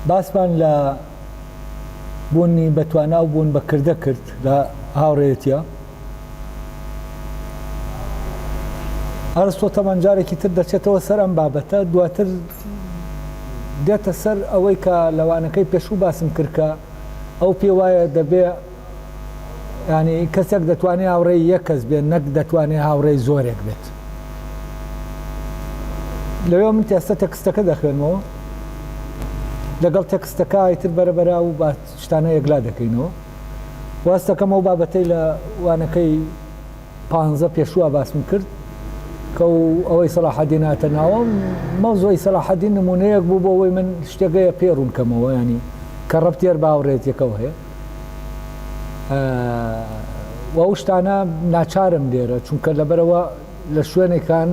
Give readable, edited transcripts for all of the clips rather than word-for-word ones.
باسمان لە بوونی بە توانا و بوون بە کردە کرد لە هاوڕێیەتیە. ئەرستۆ تەبعەن جارێکی تر دەچێتەوە سەر ئەم بابەتە، دواتر دێتە سەر ئەوەی کە لە وانەکەی پێشوو باسم کرد کە ئەو پێ وایە دەبێ ینی کەسێک دەتوانێت هاوڕێی یەک کەس بێت نەک دەتوانێت هاوڕێی زۆرێک بێت. لەوێ من تێستە تێکستەکە دەخوێنمەوە لەگەڵ تێکستەکە ئیتر بەرەبەرە و با شتانە یەکلا دەکەینەوە. واز دەکەم ئەو بابەتەی لە وانەکەی پانزە پێشووە باسم کرد کە و ئەوەی سەلاحەدین هاتە ناوە مەوزوعی سەلاحەدین نمونەیەک بوو بۆ ئەوەی من شتێکەیە پێ ڕوون کەمەوە ینی کە ڕەبتی هەر بە هاوڕێیەتیەکەوە هەیە و ئەو شتانە ناچارم لێرە چونکە لەبەرەوە لە شوێنێکان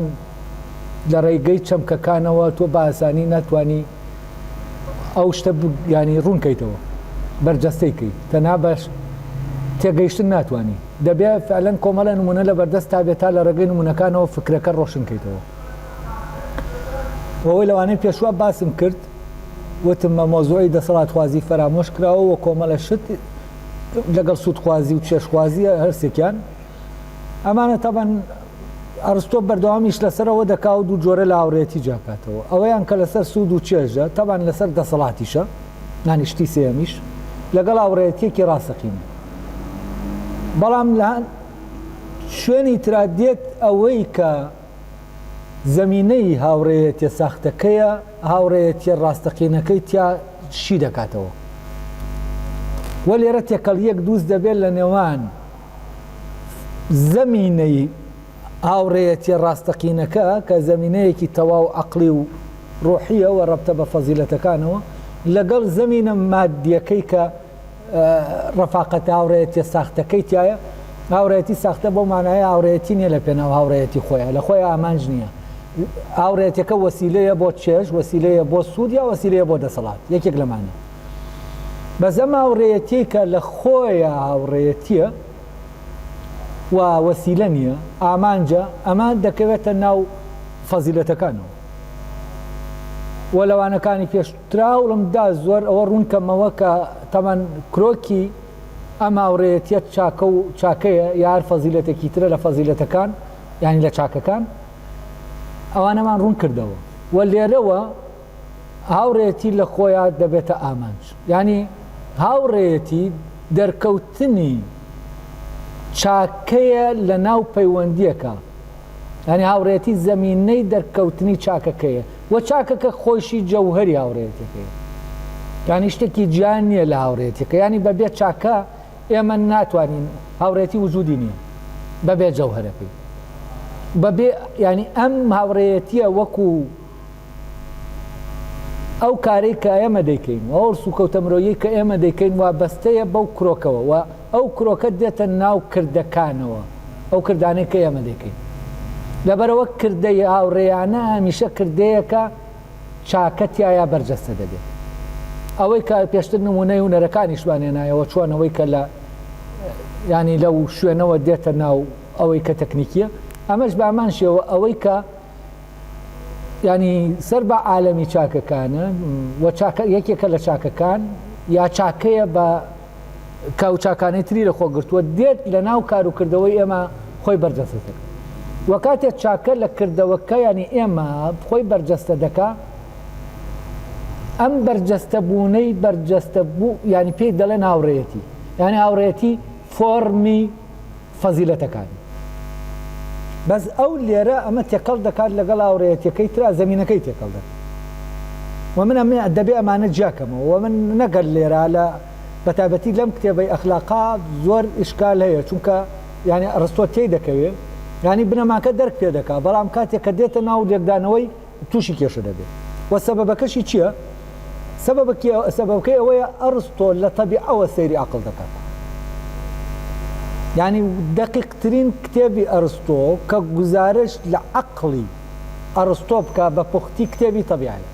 لە ڕێگەی چەمکەکانەوە تۆ بە ئاسانی ناتوانانی ئەو شتە ینی ڕوون کەیتەوە بەرجەستەی کەی تەنها بەش تێگەیشتن ناتوانانی دەبێ فعلەن کۆمەڵە نمونە لە بەردەست تا بێت تا لە ڕێگەی نمونەکانەوە فکرەکە ڕۆشن کەیتەوە ئەوەی لەوانەی پێشوە باسم کرد وتم مەوزوعی دەسەڵاتخوازی فەرامۆش کراوە و کۆمەڵە شت لەگەڵ سوودخوازی و چێژخوازی هەرسێکیان ئەمانە تەبەن ئەرستۆ بەردەوامیش لەسەر ئەوە دەکا و دوو جۆرە لە هاوڕێیەتی جیاکاتەوە ئەوەیان کە لەسەر سوود و چێژە تەبان لەسەر دەسەڵاتیشە یانی شتی سێیەمیش لەگەڵ هاوڕێیەتیەکی ڕاستەقینە بەڵام لە شوێنی ترا دێت ئەوەی کە زەمینەی هاوڕێیەتیە ساختەکەیە هاوڕێیەتیە ڕاستەقینەکەی تیا شی دەکاتەوە وە لێرە تێکەڵیەک دووست دەبێت لە نێوان زەمینەی هاوڕێیەتیە ڕاستەقینەکە کە زەمینەیەکی تەواو عەقڵی و ڕۆحیە و ڕەبتە بە فەزیلەتەکانەوە لەگەڵ زەمینە مادیەکەی کە ڕەفاقەت هاوڕێیەتیە ساختەکەی تایە هاوڕێیەتی ساختە بەو مانایە هاوڕێیەتی نییە لە پێناو هاوڕێیەتی خۆیان لە خۆی ئامانج نییە هاوڕێیەتەکە وەسیلەیە بۆ چێژ وەسیلەیە بۆ سوود یا وەسیلەیە بۆ دەسەڵات یەکێک لەمانە بەس ئەم هاوڕێیەتیەی کە لە خۆیا هاوڕێیەتیە و وەسیلە نییە ئامانجە ئەمە دەکەوێتە ناو فەزیلەتەکانەوە و لەوانەکانی پێشترا هەوڵم دا زۆر ئەوە ڕوون کەمەوە کە تەمان کرۆکی ئەم هاوڕێیەتیە چاکە و چاکەیە یا هەر فەزیلەتێکی ترە لە فەزیلەتەکان یانی لە چاکەکان ئەوانەمان ڕوون کردەوە و لێرەوە هاوڕێیەتی لە خۆیا دەبێتە ئامانج. یانی هاوڕێیەتی دەرکەوتنی چاکەیە لە ناو پەیوەندییەکە. یانی هاوڕێیەتی زەمینەی دەرکەوتنی چاکەکەیە و چاکەکە خۆیشی جەوهەری هاوڕێیەتیەکەیە. یانی شتێکی جیا نییە لە هاوڕێیەتیەکە. یانی بەبێ چاکە ئێمە ناتوانین، هاوڕێیەتی وجودی نییە بەبێ جەوهەرەکەی. بەبێ یانی ئەم هاوڕێیەتیە وەکو ئەو کارەی کە ئێمە دەیکەین و ئەو هەڵسوکەوتە مرۆییەی کە ئێمە دەیکەین وابەستەیە بەو کرۆکەوە و ئەو کرۆکە دێتە ناو کردەکانەوە، ئەو کردانەی کە ئێمە دەیکەین. لەبەرئەوە کردەی هاوڕێیانە هەمیشە کردەیەکە چاکە تیایا بەرجەستە دەبێت. ئەوەی کە پێشتر نموونەی هونەرەکانیشمان هێنایەوە چۆن ئەوەی کە لە یانی لەو شوێنەوە دێتە ناو ئەوەی کە تەکنیکییە، ئەمەش بە هەمان شێوە ئەوەی کە یانی سەر بە عالەمی چاکەکانە و چاکە یەکێکە لە چاکەکان یا چاکەیە بە کە ئەو چاکانەی تری لە خۆ گرتووە دێت لە ناو کار و کردەوەی ئێمە خۆی بەرجەستە دەکات و کاتێک چاکە لە کردەوەکە ینی ئێمە خۆی بەرجەستە دەکا ئەم بەرجەستە بوونەی بەرجەستە بوو ینی پێی دەڵێن هاوڕێیەتی یعنی هاوڕێتی فۆرمی فەزیلەتەکان. بەس ئەو لێرە ئەمە تێکەڵ دەکات لەگەڵ هاوڕێیەتیەکەی ترا زەمینەکەی تێکەڵ دەکات و من ئەمە دەبێ ئەمانە جیا کەمەوە و من نەگەر لێرە لە بەتایبەتی لەم کتێبەی ئەخلاقا زۆر ئیشکال هەیە چونکە یانی ئەڕستۆ تێی دەکەوێ یانی بنەماکە دەرک پێ دەکا بەڵام کاتێک کە دێتە ناو لێکدانەوەی تووشی کێشە دەبێت و سەبەبەکەشی چییە؟ سەبەبەکەی ئەوەیە ئەڕستۆ لە تەبیعەوە سەیری عەقڵ دەکات. یانی دەقیقترین کتێبی ئەڕستۆ کە گوزارشت لە عەقڵی ئەڕستۆ بکا بە پوختی کتێبی تەبیعەیە.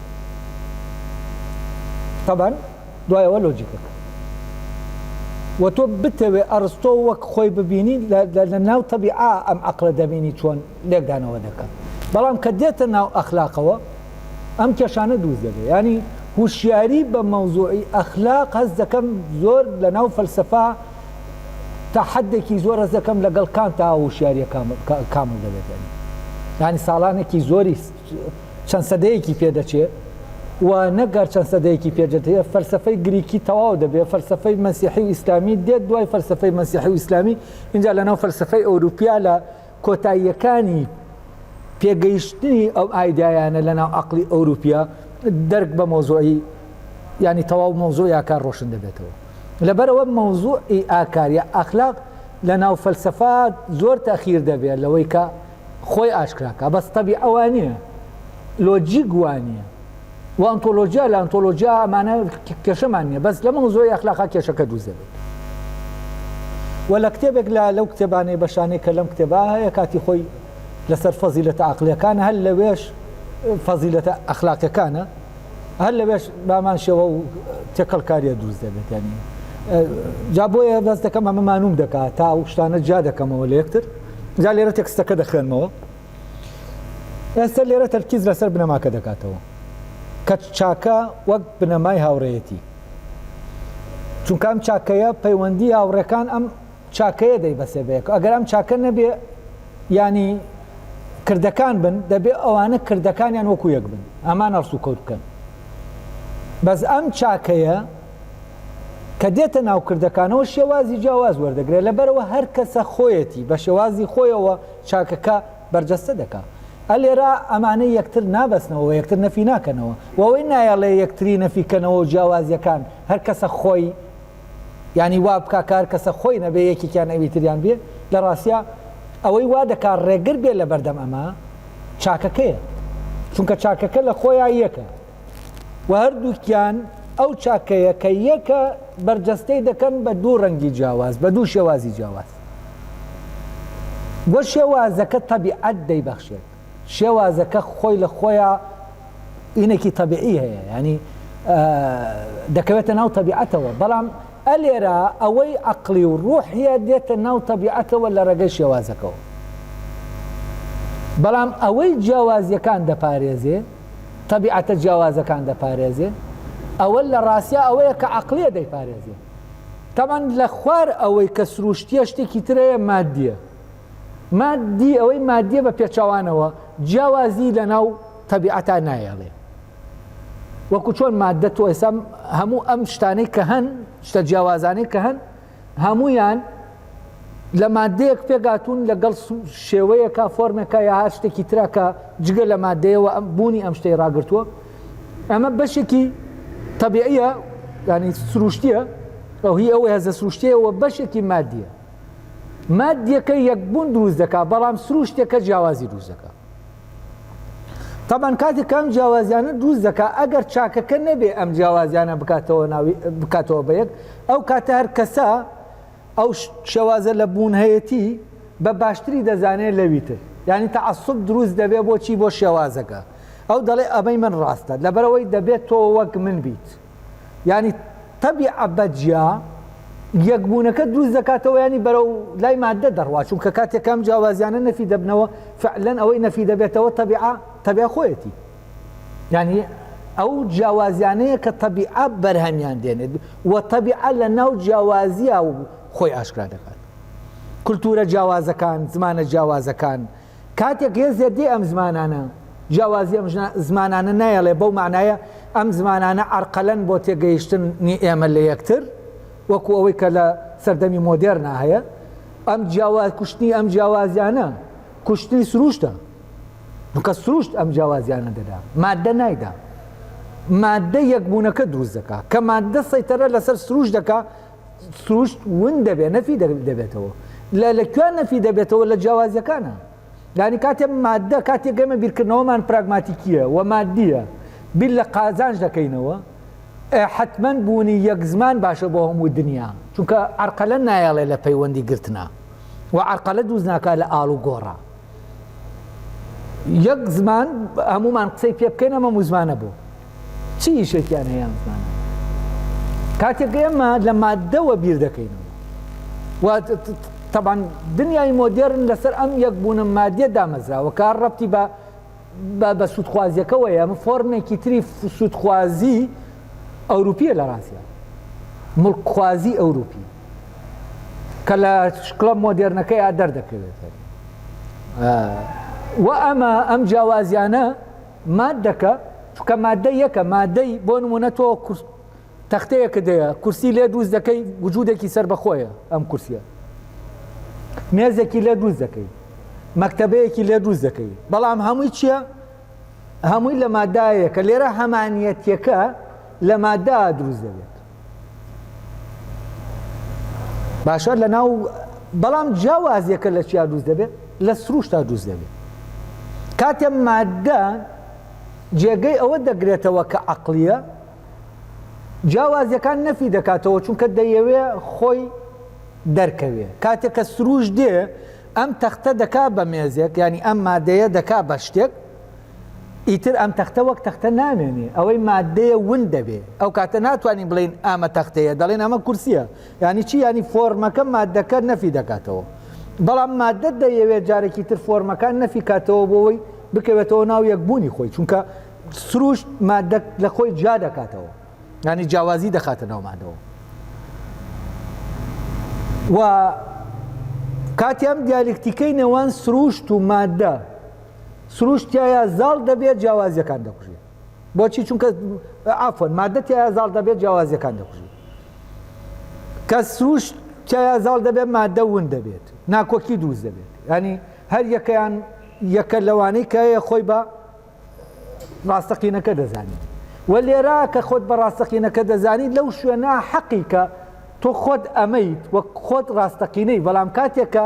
تەبعەن دوای ئەوە لۆجیکەکە. وە تۆ بتەوێ ئەڕستۆ وەک خۆی ببینی لە ناو تەبیعە ئەم عەقڵە دەبینی چۆن لێکدانەوە دەکات. بەڵام کە دێتە ناو ئەخلاقەوە ئەم کێشانە دروست دەبێت. یانی هوشیاری بە مەوزوعی ئەخلاق هەست دەکەم زۆر لە ناو فەلسەفە تا حەدێکی زۆر هەست دەکەم لەگەڵ کانتا ئەو هوشیاریە کامڵ دەبێت یانی یانی ساڵانێکی زۆری چەند سەدەیەکی پێ دەچێ و نەک هەر چەند سەدەیەکی پێ دەچێ فەلسەفەی گریکی تەواو دەبێ فەلسەفەی مەسیحی و ئیسلامی دێت دوای فەلسەفەی مەسیحی و ئیسلامی اینجا لەناو فەلسەفەی ئەوروپیا لە کۆتاییەکانی پێگەیشتنی ئەو ئایدیایانە لەناو عەقڵی ئەوروپیا دەرک بە مەوزوعی یانی تەواو مەوزوعی ئاکار ڕۆشن دەبێتەوە. لەبەرئەوە مەوزوعی ئاکار یا ئەخلاق لەناو فەلسەفە زۆر تەئخیر دەبێت لەوەی کە خۆی ئاشکرا کا. بەس تەبیعە وا نییە. لۆجیک وا نییە. و ئەنتۆلۆجیا لە ئەنتۆلۆجیا ئەمانە کێشەمان نییە بەس لە مەوزوعی ئەخلاقا کێشەکە دروست دەبێت. و لە کتێبێک لە لەو کتێبانەی بەشانەی کە لەم کتێبا هەیە کاتی خۆی لەسەر فەزیلەتە عەقڵیەکانە هەر لەوێش فەزیلەتە ئەخلاقیەکانە هەر لەوێش بامان شێوە و تێکەڵکاریە دروست دەبێت ینی جا بۆیە بەس دەکەم ئەمە مانوم دەکات تا ئەو شتانە جیا دەکەمەوە لە یەکتر جا لێرە تێکستەکە دەخوێنمەوە ئێستا لێرە تەرکیز لەسەر بنەماکە دەکاتەوە کە چاکە وەک بنەمای هاوڕێیەتی چونکە ئەم چاکەیە پەیوەندی هاوڕێکان ئەم چاکەیە دەیبەسێ بەیەک ئەگەر ئەم چاکە نەبێ ینی کردەکان بن دەبێ ئەوانە کردەکانیان وەکو یەک بن ئەمان هەڵسو کەوت بکەن بەس ئەم چاکەیە کە دێتە ناو کردەکانەوە شێوازی جیاواز وەردەگرێت لەبەرەوە هەر کەسە خۆیەتی بە شێوازی خۆیەوە چاکەکە بەرجەستە دەکا. ئە لێرە ئەمانە یەکتر نابەستنەوە و یەکتر نەفی ناکەنەوە و ئەوەی نایەڵێ یەکتری نەفی کەنەوە و جیاوازیەکان هەر کەسە خۆی یانی وا بکا کە هەر کەسە خۆی نەبێ یەکێکیان ئەوی تریان بێ لە ڕاستیا ئەوەی وا دەکا ڕێگر بێ لە بەردەم ئەمە چاکەکەیە چونکە چاکەکە لە خۆیا یەکە. و هەردووکیان ئەو چاکەیە کە یەکە بەرجەستەی دەکەن بە دوو ڕەنگی جیاواز، بە دوو شێوازی جیاواز. وە شێوازەکە تەبیعەت دەیبەخشێت. شێوازەکە خۆی لە خۆیا ئینێکی تەبیعی هەیە، یانی دەکەوێتە ناو تەبیعەتەوە، بەڵام ئەلێرە ئەوەی عەقڵی و ڕوحیە دێتە ناو تەبیعەتەوە لە ڕێگەی شێوازەکەوە. بەڵام ئەوەی جیاوازیەکان دەپارێزێ، تەبیعەتە جیاوازەکان دەپارێزێ، ئەوە لە ڕاستیا ئەوەیە کە عەقڵیە دەیپارێزێ. تەبعەن لە خوار ئەوەی کە سروشتیە شتێکی تر هەیە مادیە. مادی ئەوەی مادیە بە پێچەوانەوە جیاوازی لە ناو تەبیعەتا نایەڵێ. وەکو چۆن مادە تۆ ئێستا هەموو ئەم شتانەی کە هەن، شتە جیاوازانەی کە هەن، هەموویان لە مادەیەک پێکهاتوون لەگەڵ شێوەیەکە فۆرمێکە یا هەر شتێکی ترە کە جگە لە مادەیەوە ئەم بوونی ئەم شتەی ڕاگرتووە ئەمە بەشێکی تەبیعیە ینی سروشتیە ئەو هی ئەوەی هەزە سروشتیەوە بەشێکی مادیە مادیەکە یەکبوون دروست دەکات بەڵام سروشتەکە جیاوازی دروست دەکات تەبعەن کاتێک کە ئەم جیاوازیانە دروست دەکا ئەگەر چاکەکە نەبێ ئەم جیاوازیانە بکاتەوە ناوی بکاتەوە بە یەک ئەو کاتە هەر کەسە ئەو شێوازە لە بوون هەیەتی بە باشتری دەزانێت لەوی تر یعنی تەعەسوب دروست دەبێ بۆچی بۆ شێوازەکە ئەو دەڵێ ئەمەی من ڕاستە لەبەرەوەی دەبێت تۆ وەک من بیت یانی تەبیعە بە جیا یەکبوونەکە دروست دەکاتەوە ینی بەرەو لای مادە دەڕوا چونکە کاتێک ئەم جیاوازیانە نەفی دەبنەوە فعلەن ئەوەی نەفی دەبێتەوە تەبیعە تەبیعە خۆیەتی یعنی ئەو جیاوازیانەیە کە تەبیعە بەرهەمیان دێنێت و تەبیعە لە ناو جیاوازیە و خۆی ئاشکرا دەکات کولتورە جیاوازەکان زمانە جیاوازەکان کاتێک هێزێ دێ ئەم زمانانە، جیاوازی ئەم زمانانە نایەڵێ، بەو مانایە ئەم زمانانە عەرقەلەن بۆ تێگەیشتنی ئێمە لە یەکتر، وەکو ئەوەی کە لە سەردەمی مۆدێرنا هەیە. ئەم جیاواز کوشتنی ئەم جیاوازیانە کوشتنی سروشتە. چونکە سروشت ئەم جیاوازیانە دەدا، ماددە نایدا. ماددە یەکبوونەکە دروست دەکا. کە ماددە سەیتەرە لەسەر سروشت دەکا، سروشت ون دەبێت نەفی دەبێتەوە لە لە کوێ نەفی دەبێتەوە لە جیاوازیەکانە یعنی کاتێ مادە کاتێک ئێمە بیرکردنەوەمان پراگماتیکیە و مادیە بیر لە قازانج دەکەینەوە حتمما بوونی یەک زمان باشە بۆ هەموو دنیا چونکە عرقەلە نایەڵێ لە پەیوەندی گرتنا و عرقەلە دووز ناکا لە ئاڵ و گۆڕا یەک زمان هەمومان قسەی پێ بکەین ئەمە موزمانە بوو چ ئیشێکیان هەیە ئەم زمانانە؟ کاتێک ئێمە لە ماددەوە بیر دەکەینەوە و تەبعەن دنیای مۆدێرن لەسەر ئەم یەکبوونە مادیە دامەزراوە کە ڕەبتی بە بە سوودخوازیەکەوەیە ئەمە فۆرمێکی تری سوودخوازی ئەوروپیە لە ڕاستیا مڵکخوازی ئەوروپی کە لە شکڵە مۆدێرنەکەیا دەردەکەوێت و ئەمە ئەم جیاوازیانە مادەکە چونکە مادە یەکە مادەی بۆ نمونە تۆ تەختەیەکت هەیە کورسی لێ دروست دەکەی وجودێکی سەربەخۆیە ئەم کورسیە مێزێکی لێ دروست دەکەی مەکتەبەیەکی لێ دروست دەکەی بەڵام هەمووی چییە؟ هەمووی لە مادایەکە لێرە هەمانیەتیەکە لە مادە دروست دەبێت باشە لە ناو بەڵام جیاوازیەکە لە چیا دروست دەبێت لە سروشتا دروست دەبێت کاتێ مادە جێگەی ئەوە دەگرێتەوە کە عقلیە جیاوازیەکان نەفی دەکاتەوە چونکە دەیەوێ خۆی دەرکەوێ کاتێک کە سروش دێ ئەم تەختە دەکا بە مێزێک یانی ئەم مادەیە دەکا بە شتێک ئیتر ئەم تەختە وەک تەختە نامێنێ ئەوەی مادەیە ون دەبێ ئەو کاتە ناتوانین بڵێین ئامە تەختەیە دەڵێن ئەمە کورسیە یانی چی یانی فۆرمەکە مادەکە نەفی دەکاتەوە بەڵام مادە دەیەوێت جارێکی تر فۆرمەکان نەفی کاتەوە بۆ ئەوەی بکەوێتەوە ناو یەکبوونی خۆی چونکە سروشت مادە لە خۆی جیا دەکاتەوە یانی جیاوازی دەخاتە ناو مادەوە و کاتی ئەم دیالکتیکەی نێوان سروشت و مادە سروشت تایە زاڵ دەبێت جیاوازیەکان دەکوژێت بۆچی چونکە عفوا مادە تایە زاڵ دەبێت جیاوازیەکان دەکوژێت کە سروشت تایە زاڵ دەبێت مادە ون دەبێت ناکۆکی دروست دەبێت ینی هەر یەکەیان یەکە لەوانەی کە خۆی بە ڕاستەقینەکە دەزانیت و لێرە کە خۆت بە ڕاستەقینەکە دەزانیت لەو شوێنە حەقی کە تۆ خۆت ئەمەیت وەک خۆت ڕاستەقینەی بەڵام کاتێک کە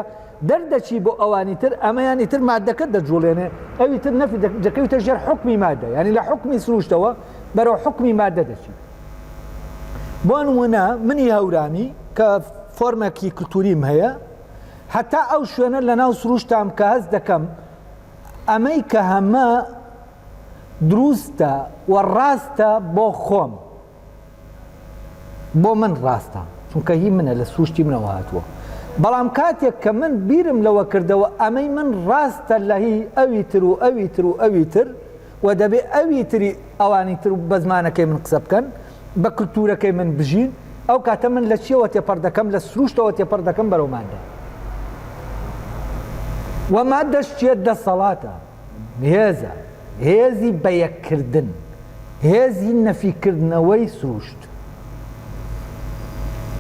دەردەچی بۆ ئەوانی تر ئەمەیان ئیتر مادەکە دەجوڵێنێ ئەوی تر نەفی دەکەویتە ژێر حوکمی مادە یعنی لە حوکمی سروشتەوە بەرەو حوکمی مادە دەچی بۆ نمونە منی هەورامی کە فۆرمێکی کلتوریم هەیە هەتا ئەو شوێنە لەناو سروشتام کە هەست دەکەم ئەمەی کە هەمە دروستە و ڕاستە بۆ خۆم بۆ من ڕاستە چونکە هی منە لە سروشتی منەوە هاتووە بەڵام کاتێک کە من بیرم لەوە کردەوە ئەمەی من ڕاستە لە هی ئەوی تر و ئەوی تر و ئەوی تر و دەبێ ئەوی تری ئەوانی تر بە زمانەکەی من قسە بکەن بە کلتورەکەی من بژین ئەو کاتە من لە چیەوە تێپەڕ دەکەم لە سروشتەوە تێپەڕ دەکەم بەرەو مادە و مادەش چیە دەسەڵاتە هێزە هێزی بەیەککردن هێزی نەفیکردنەوەی سروشت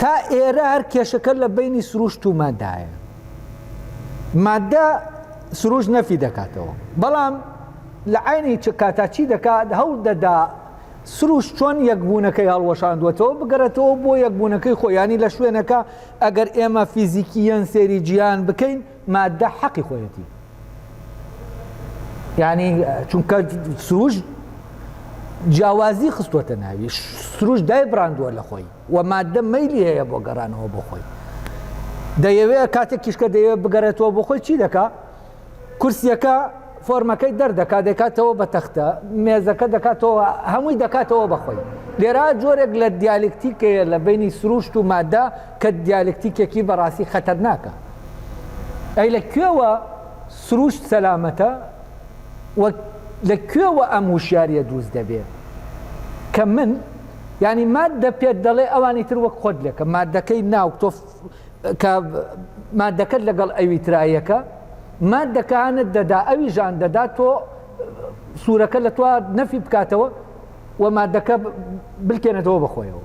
تا ئێرە هەر کێشەکە لە بینی سروشت و مادایە مادە سروشت نەفی دەکاتەوە بەڵام لە عینی چ کاتا چی دەکات هەوڵ دەدا سروشت چۆن یەکبوونەکەی هەڵوەشاندووەتەوە، بگەڕێتەوە بۆ یەکبوونەکەی خۆی، یانی لە شوێنەکە ئەگەر ئێمە فیزیکییەن سەیری جیهان بکەین، ماددە حەقی خۆیەتی. یانی چونکە سروشت جیاوازی خستووەتە ناوی، سروشت دایبڕاندووە لە خۆی و ماددە مەیلی هەیە بۆ گەڕانەوە بۆ خۆی. دەیەوێت کاتێکیش کە دەیەوێت بگەڕێتەوە بۆ خۆی چی دەکا؟ کورسیەکە فۆرمەکەی دەردەکا دەکاتەوە بە تەختە مێزەکە دەکاتەوە هەمووی دەکاتەوە بە خۆی لێرا جۆرێک لە دیالکتیکەیە لە بینی سروشت و مادە کە دیالکتیکێکی بەڕاستی خەتەرناکە ئەی لە کوێوە سروشت سەلامەتە و لە کوێوە ئەم وشیاریە دروست دەبێ کە من ینی مادە پێت دەڵێ ئەوانی تر وەک خۆت لێکە مادەکەی ناو تۆ کە مادەکەت لەگەڵ ئەوی ترا یەکە، مادەکە هانت دەدا ئەویش هان دەدا تۆ سوورەکە لە تۆ نەفی بکاتەوە و مادەکە بلکێنێتەوە بە خۆیەوە.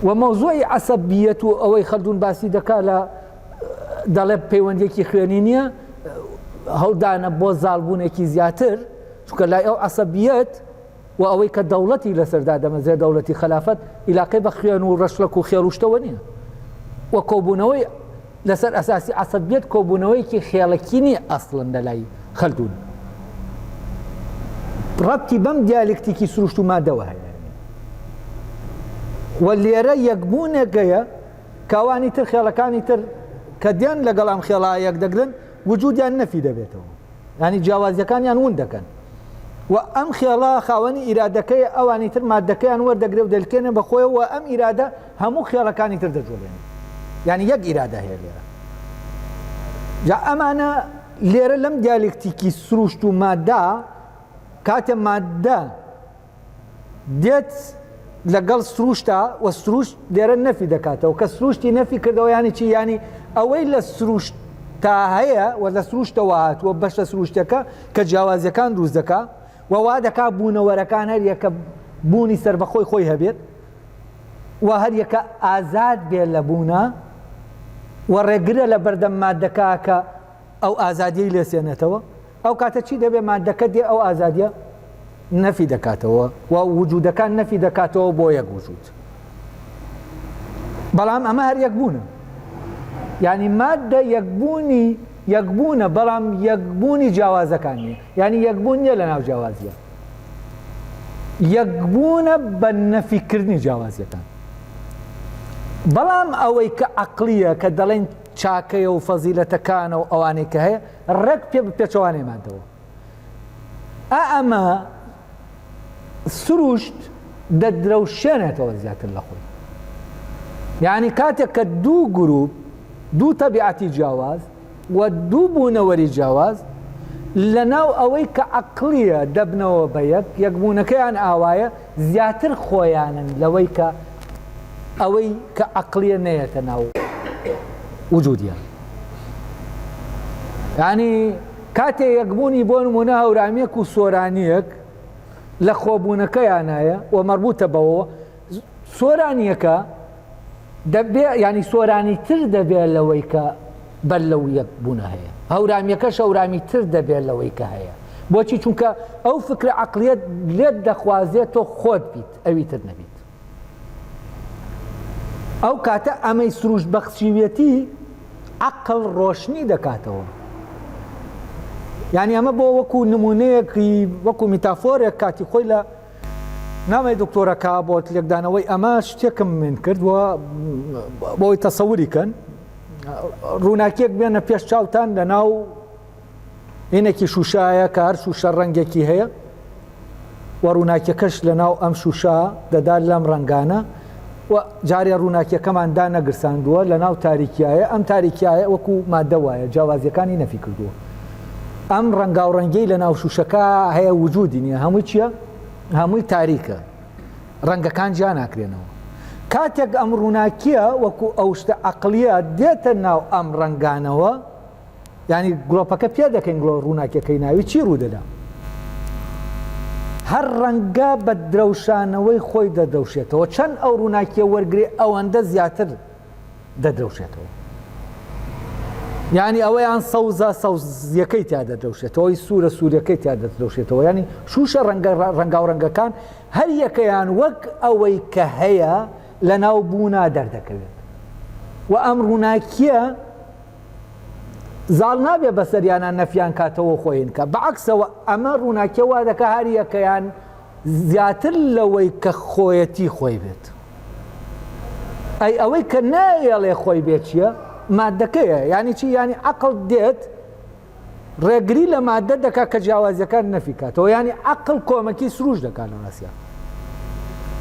و مەوزوعی عەسەبیەت و ئەوەی خەلدون باسی دەکا لە دەڵێ پەیوەندیەکی خوێنی نییە هەڵدانە بۆ زاڵبوونێکی زیاتر چونکە لای ئەو عەسەبیەت و ئەوەی کە دەوڵەتی لەسەر دادەمەزرێ دەوڵەتی خەلافەت ئیلاقەی بە خوێن و ڕەشڵەک و خێڵ و شتەوە نییە و کۆبوونەوەی لەسەر ئەساسی عەسەبیەت کۆبوونەوەیەکی خێڵەکی نییە ئەسڵەن لە لای خەلدون ڕەبتی بەم دیالکتیکی سروشت و مادەوە هەیە و لێرە یەکبوونێک هەیە کە ئەوانی تر خێڵەکانی تر کە دێن لەگەڵ ئەم خێڵا یەک دەگرن وجودیان نەفی دەبێتەوە یانی جیاوازیەکانیان ون دەکەن و ئەم خێڵە خاوەنی ئیرادەکەی ئەوانی تر مادەکەیان وەردەگرێ و دەلکێنێ بە خۆیەوە و ئەم ئیرادە هەموو خێڵەکانی تر دەجوڵێنێ یانی یەک ئیرادە هەیە لێرە جا ئەمانە لێرە لەم دیالکتیکی سروشت و مادە کاتێ مادە دێت. لەگەڵ سروشتا و سروشت لێرە نەفی دەکاتەوە کە سروشتی نەفی کردەوە یانی چی یانی ئەوەی لە سروشت تا هەیە و لە سروشتەوە هاتووە بەشە سروشتەکە کە جیاوازیەکان دروست دەکا و وا دەکا بوونەوەرەکان هەر یەکە بوونی سەربەخۆی خۆی هەبێت و هەر یەکە ئازاد بێت لە بوونە و ڕێگرە لە بەردەم مادەکە کە ئەو ئازادیەی لێ سێنێتەوە، ئەو کاتە چی دەبێ مادەکە دێ ئەو ئازادیە نەفی دەکاتەوە و وجودەکان نەفی دەکاتەوە بۆ یەک وجود. بەڵام ئەمە هەر یەکبوونە. یعنی مادە یەکبوونی یەکبوونە بەڵام یەکبوونی جیاوازەکان نییە. یعنی یەکبوون نییە لە ناو جیاوازیە. یەکبوونە بە نەفیکردنی جیاوازیەکان. بەڵام ئەوەی کە عەقڵیە کە دەڵێن چاکەیە و فەزیلەتەکانە و ئەوانەی کە هەیە ڕێک پێ بە پێچەوانەی مادەوە. ئا ئەمە سروشت دەدرەوشێنێتەوە زیاتر لە خۆی. یعنی کاتێک کە دوو گروپ دوو تەبیعەتی جیاواز و دوو بوونەوەری جیاواز لەناو ئەوەی کە عەقڵیە دەبنەوە بە یەک، یەکبوونەکەیان ئاوایە زیاتر خۆیانن لەوەی کە ئەوەی کە عەقڵیە نەیەتە ناو وجودیان. یانی کاتێ یەکبوونی بۆ نمونە هەورامیەک و سۆرانیەک لە خۆبوونەکەیانایە و مەربوتە بەوەوە سۆرانیەکە دەبێ یانی سۆرانی تر دەبێ لەوەی کە بەر لەو یەک بوونە هەیە هەورامیەکەش هەورامی تر دەبێ لەوەی کە هەیە بۆچی چونکە ئەو فکرە عەقڵیەت لێت دەخوازێت تۆ خۆت بیت ئەوی تر نەبیت ئەو کاتە ئەمەی سروشت بەخشیویەتی عەقڵ ڕۆشنی دەکاتەوە یعنی ئەمە بۆ وەکو نمونەیەکی وەکو میتافۆرێک کاتی خۆی لە نامەی دکتۆرەکە بۆ لێکدانەوەی ئەمە شتێکم من کرد و بۆی تەسەوری کەن ڕووناکیەک بێنە پێش چاوتان لە ناو هینێکی شوشایە کە هەر شوشە ڕەنگێکی هەیە و ڕووناکیەکەش لە ناو ئەم شوشە دەدات لەم ڕەنگانە و جارێ ڕووناکیەکەمان دانەگرساندووە لە ناو تاریکیایە ئەم تاریکیایە وەکو مادە وایە جیاوازیەکانی نەفی کردووە ئەم ڕەنگاوڕەنگیەی لە ناو شوشەکە هەیە وجودی نییە هەمووی چییە؟ هەمووی تاریکە ڕەنگەکان جیا ناکرێنەوە کاتێک ئەم ڕووناکیە وەکو ئەو شتە عەقڵیە دێتە ناو ئەم ڕەنگانەوە یعنی گڵۆپەکە پێ دەکەین گڵۆ ڕووناکیەکەی ناوی چی ڕوودەدا هەر ڕەنگە بە درەوشانەوەی خۆی دەدرەوشێتەوە چەند ئەو ڕووناکیە وەرگێ ئەوەندە زیاتر دەدرەوشێتەوە یانی ئەوەیان سەوزە سەوزیەکەی تیا دەدرەوشێتەوە ئەوی سوورە سوورەکەی تیا دەدرەوشێتەوە ینی شوشە ڕەنگە ڕەنگاو ڕەنگەکان هەر یەکەیان وەک ئەوەی کە هەیە لە ناو بوونا دەردەکەوێت و ئەم ڕووناکیە زاڵ نابێ بەسەریانە نەفیان کاتەوە خۆین کە بەعکسەوە ئەمە ڕووناکیە وا دەکە هەر یەکەیان زیاتر لەوەی کە خۆیەتی خۆی بێت. ئەی ئەوەی کە نایەڵێ خۆی بێت چییە؟ مادەکەیە. یانی چی؟ یانی عەقڵ دێت ڕێگری لە مادە دەکات کە جیاوازیەکان نەفی کاتەوە. یانی عەقڵ کۆمەکی سروش دەکات لە ڕاستیا.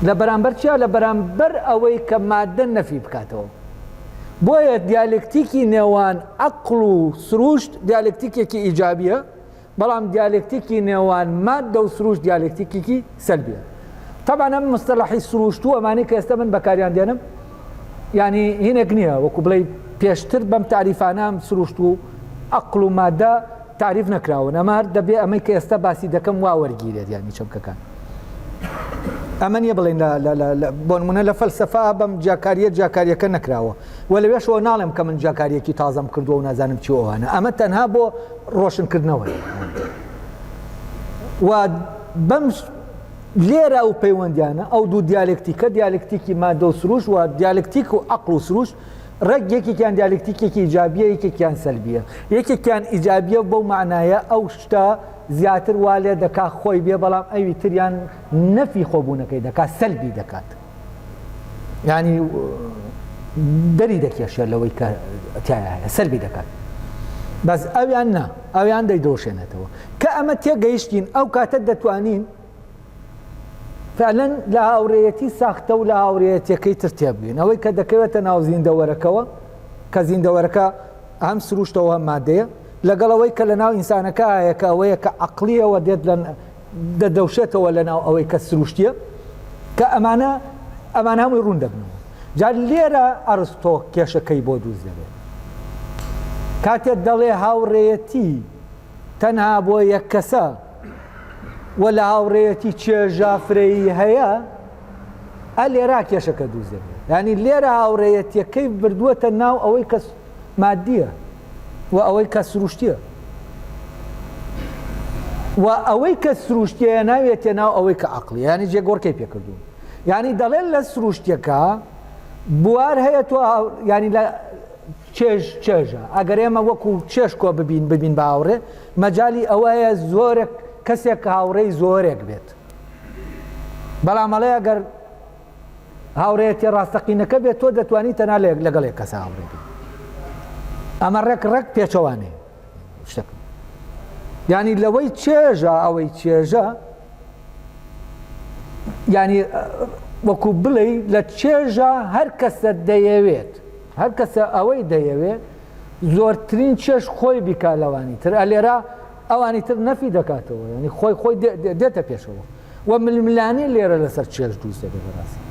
لە بەرامبەر چیا؟ لە بەرامبەر ئەوەی کە مادە نەفی بکاتەوە. بۆیە دیالێکتیکی نێوان عەقڵ و سروشت دیالێکتیکێکی ئیجابیە. بەڵام دیالێکتیکی نێوان ماددە و سروشت دیالێکتیکێکی سەلبیە. تەبعەن ئەم مستەلەحی سروشت و ئەمانەی کە ئێستا من بەکاریان دێنم یانی هینێک نییە وەکو بڵێی پێشتر بەم تاریفانە ئەم سروشت و ئەقڵ و مادە تاریف نەکراون ئەمە هەر دەبێ ئەمەی کە ئێستا باسی دەکەم وا وەرگیرێت یانی چەمکەکان ئەمە نییە بڵێن بۆ نمونە لە فەلسەفە بەم جیاکاریە جیاکاریەکە نەکراوە و لەوێشەوە ناڵێم کە من جیاکاریەکی تازەم کردووە و نازانم چی ئەوانە ئەمە تەنها بۆ ڕۆشنکردنەوەیە و بەم لێرە ئەو پەیوەندیانە ئەو دوو دیالکتیکە دیالکتیکی مادە و سروش و دیالکتیک و عقل و سروش ڕێک یەکێکیان دیالکتیکێکی ئیجابیە یەکێکیان سەلبیە یەکێکیان ئیجابیە بەو معنایە ئەو شتە زیاتر وا لێ دەکا خۆی بێ بەڵام ئەوی تریان نەفی خۆبوونەکەی دەکات سەلبی دەکات یانی دەری دەکێشێت لەوەی کە تایە هەیە سەلبی دەکات بەس ئەویان نا ئەویان دەیدرۆشێنێتەوە کە ئەمە تێگەیشتین ئەو کاتە دەتوانین فعلا لە هاوڕێیەتی ساختە و لە هاوڕێیەتیەکەی تر تێبگەین ئەوەی کە دەکەوێتە ناو زیندەوەرەکەوە کە زیندەوەرەکە هەم سروشتەوە هەم مادەیە لەگەڵ ئەوەی کە لە ناو ئینسانەکە هەیە کە ئەوەیە کە عەقڵیەوە دێت لە دەدەوشێتەوە لە ناو ئەوەی کە سروشتیە کە ئەمانە. ئەمان هەمووی ڕوون دەبنەوە. جا لێرە ئەرستۆ کێشەکەی بۆ دروست دەبێت. کاتێ دەڵێ هاوڕێیەتی تەنها بۆ یەک کەسە و لە هاوڕێیەتی چێژە فرەیی هەیە، ئە لێرا کێشەکە دروست دەبێت. یانی لێرە هاوڕێیەتیەکەی بردووەتە ناو ئەوەی کە مادیە و ئەوەی کە سروشتیە و ئەوەی کە سروشتیە ناوێتە ناو ئەوەی کە عقلی ینی جێگۆڕکەی پێکردوون ینی دەڵێن لە سروشتیەکە بوار هەیە تۆ ینی لە چێژ چێژە ئەگەر ئێمە وەکو چێژ کۆ ببین ببین بە هاوڕێ مەجای ئەوە هەیە زۆرێک کەسێک هاوڕێی زۆرێک بێت بەڵام ئەڵێ ئەگەر هاوڕێیەتیە ڕاستەقینەکە بێت تۆ دەتوانی تەنها لەگەڵ یەک کەسا هاوڕێ بی ئەمە ڕێک ڕێک پێچەوانەیە شتەکە یعنی لەوەی چێژە ئەوەی چێژە یعنی وەکو بڵێ لە چێژە هەر کەسە دەیەوێت هەر کەسە ئەوەی دەیەوێت زۆرترین چێژ خۆی بیکا لەوانی تر ئەلێرا ئەوانی تر نەفی دەکاتەوە ینی خۆی خۆی دێتە پێشەوە و ململانێ لێرە لەسەر چێژ دروست دەبێت بەڕاستی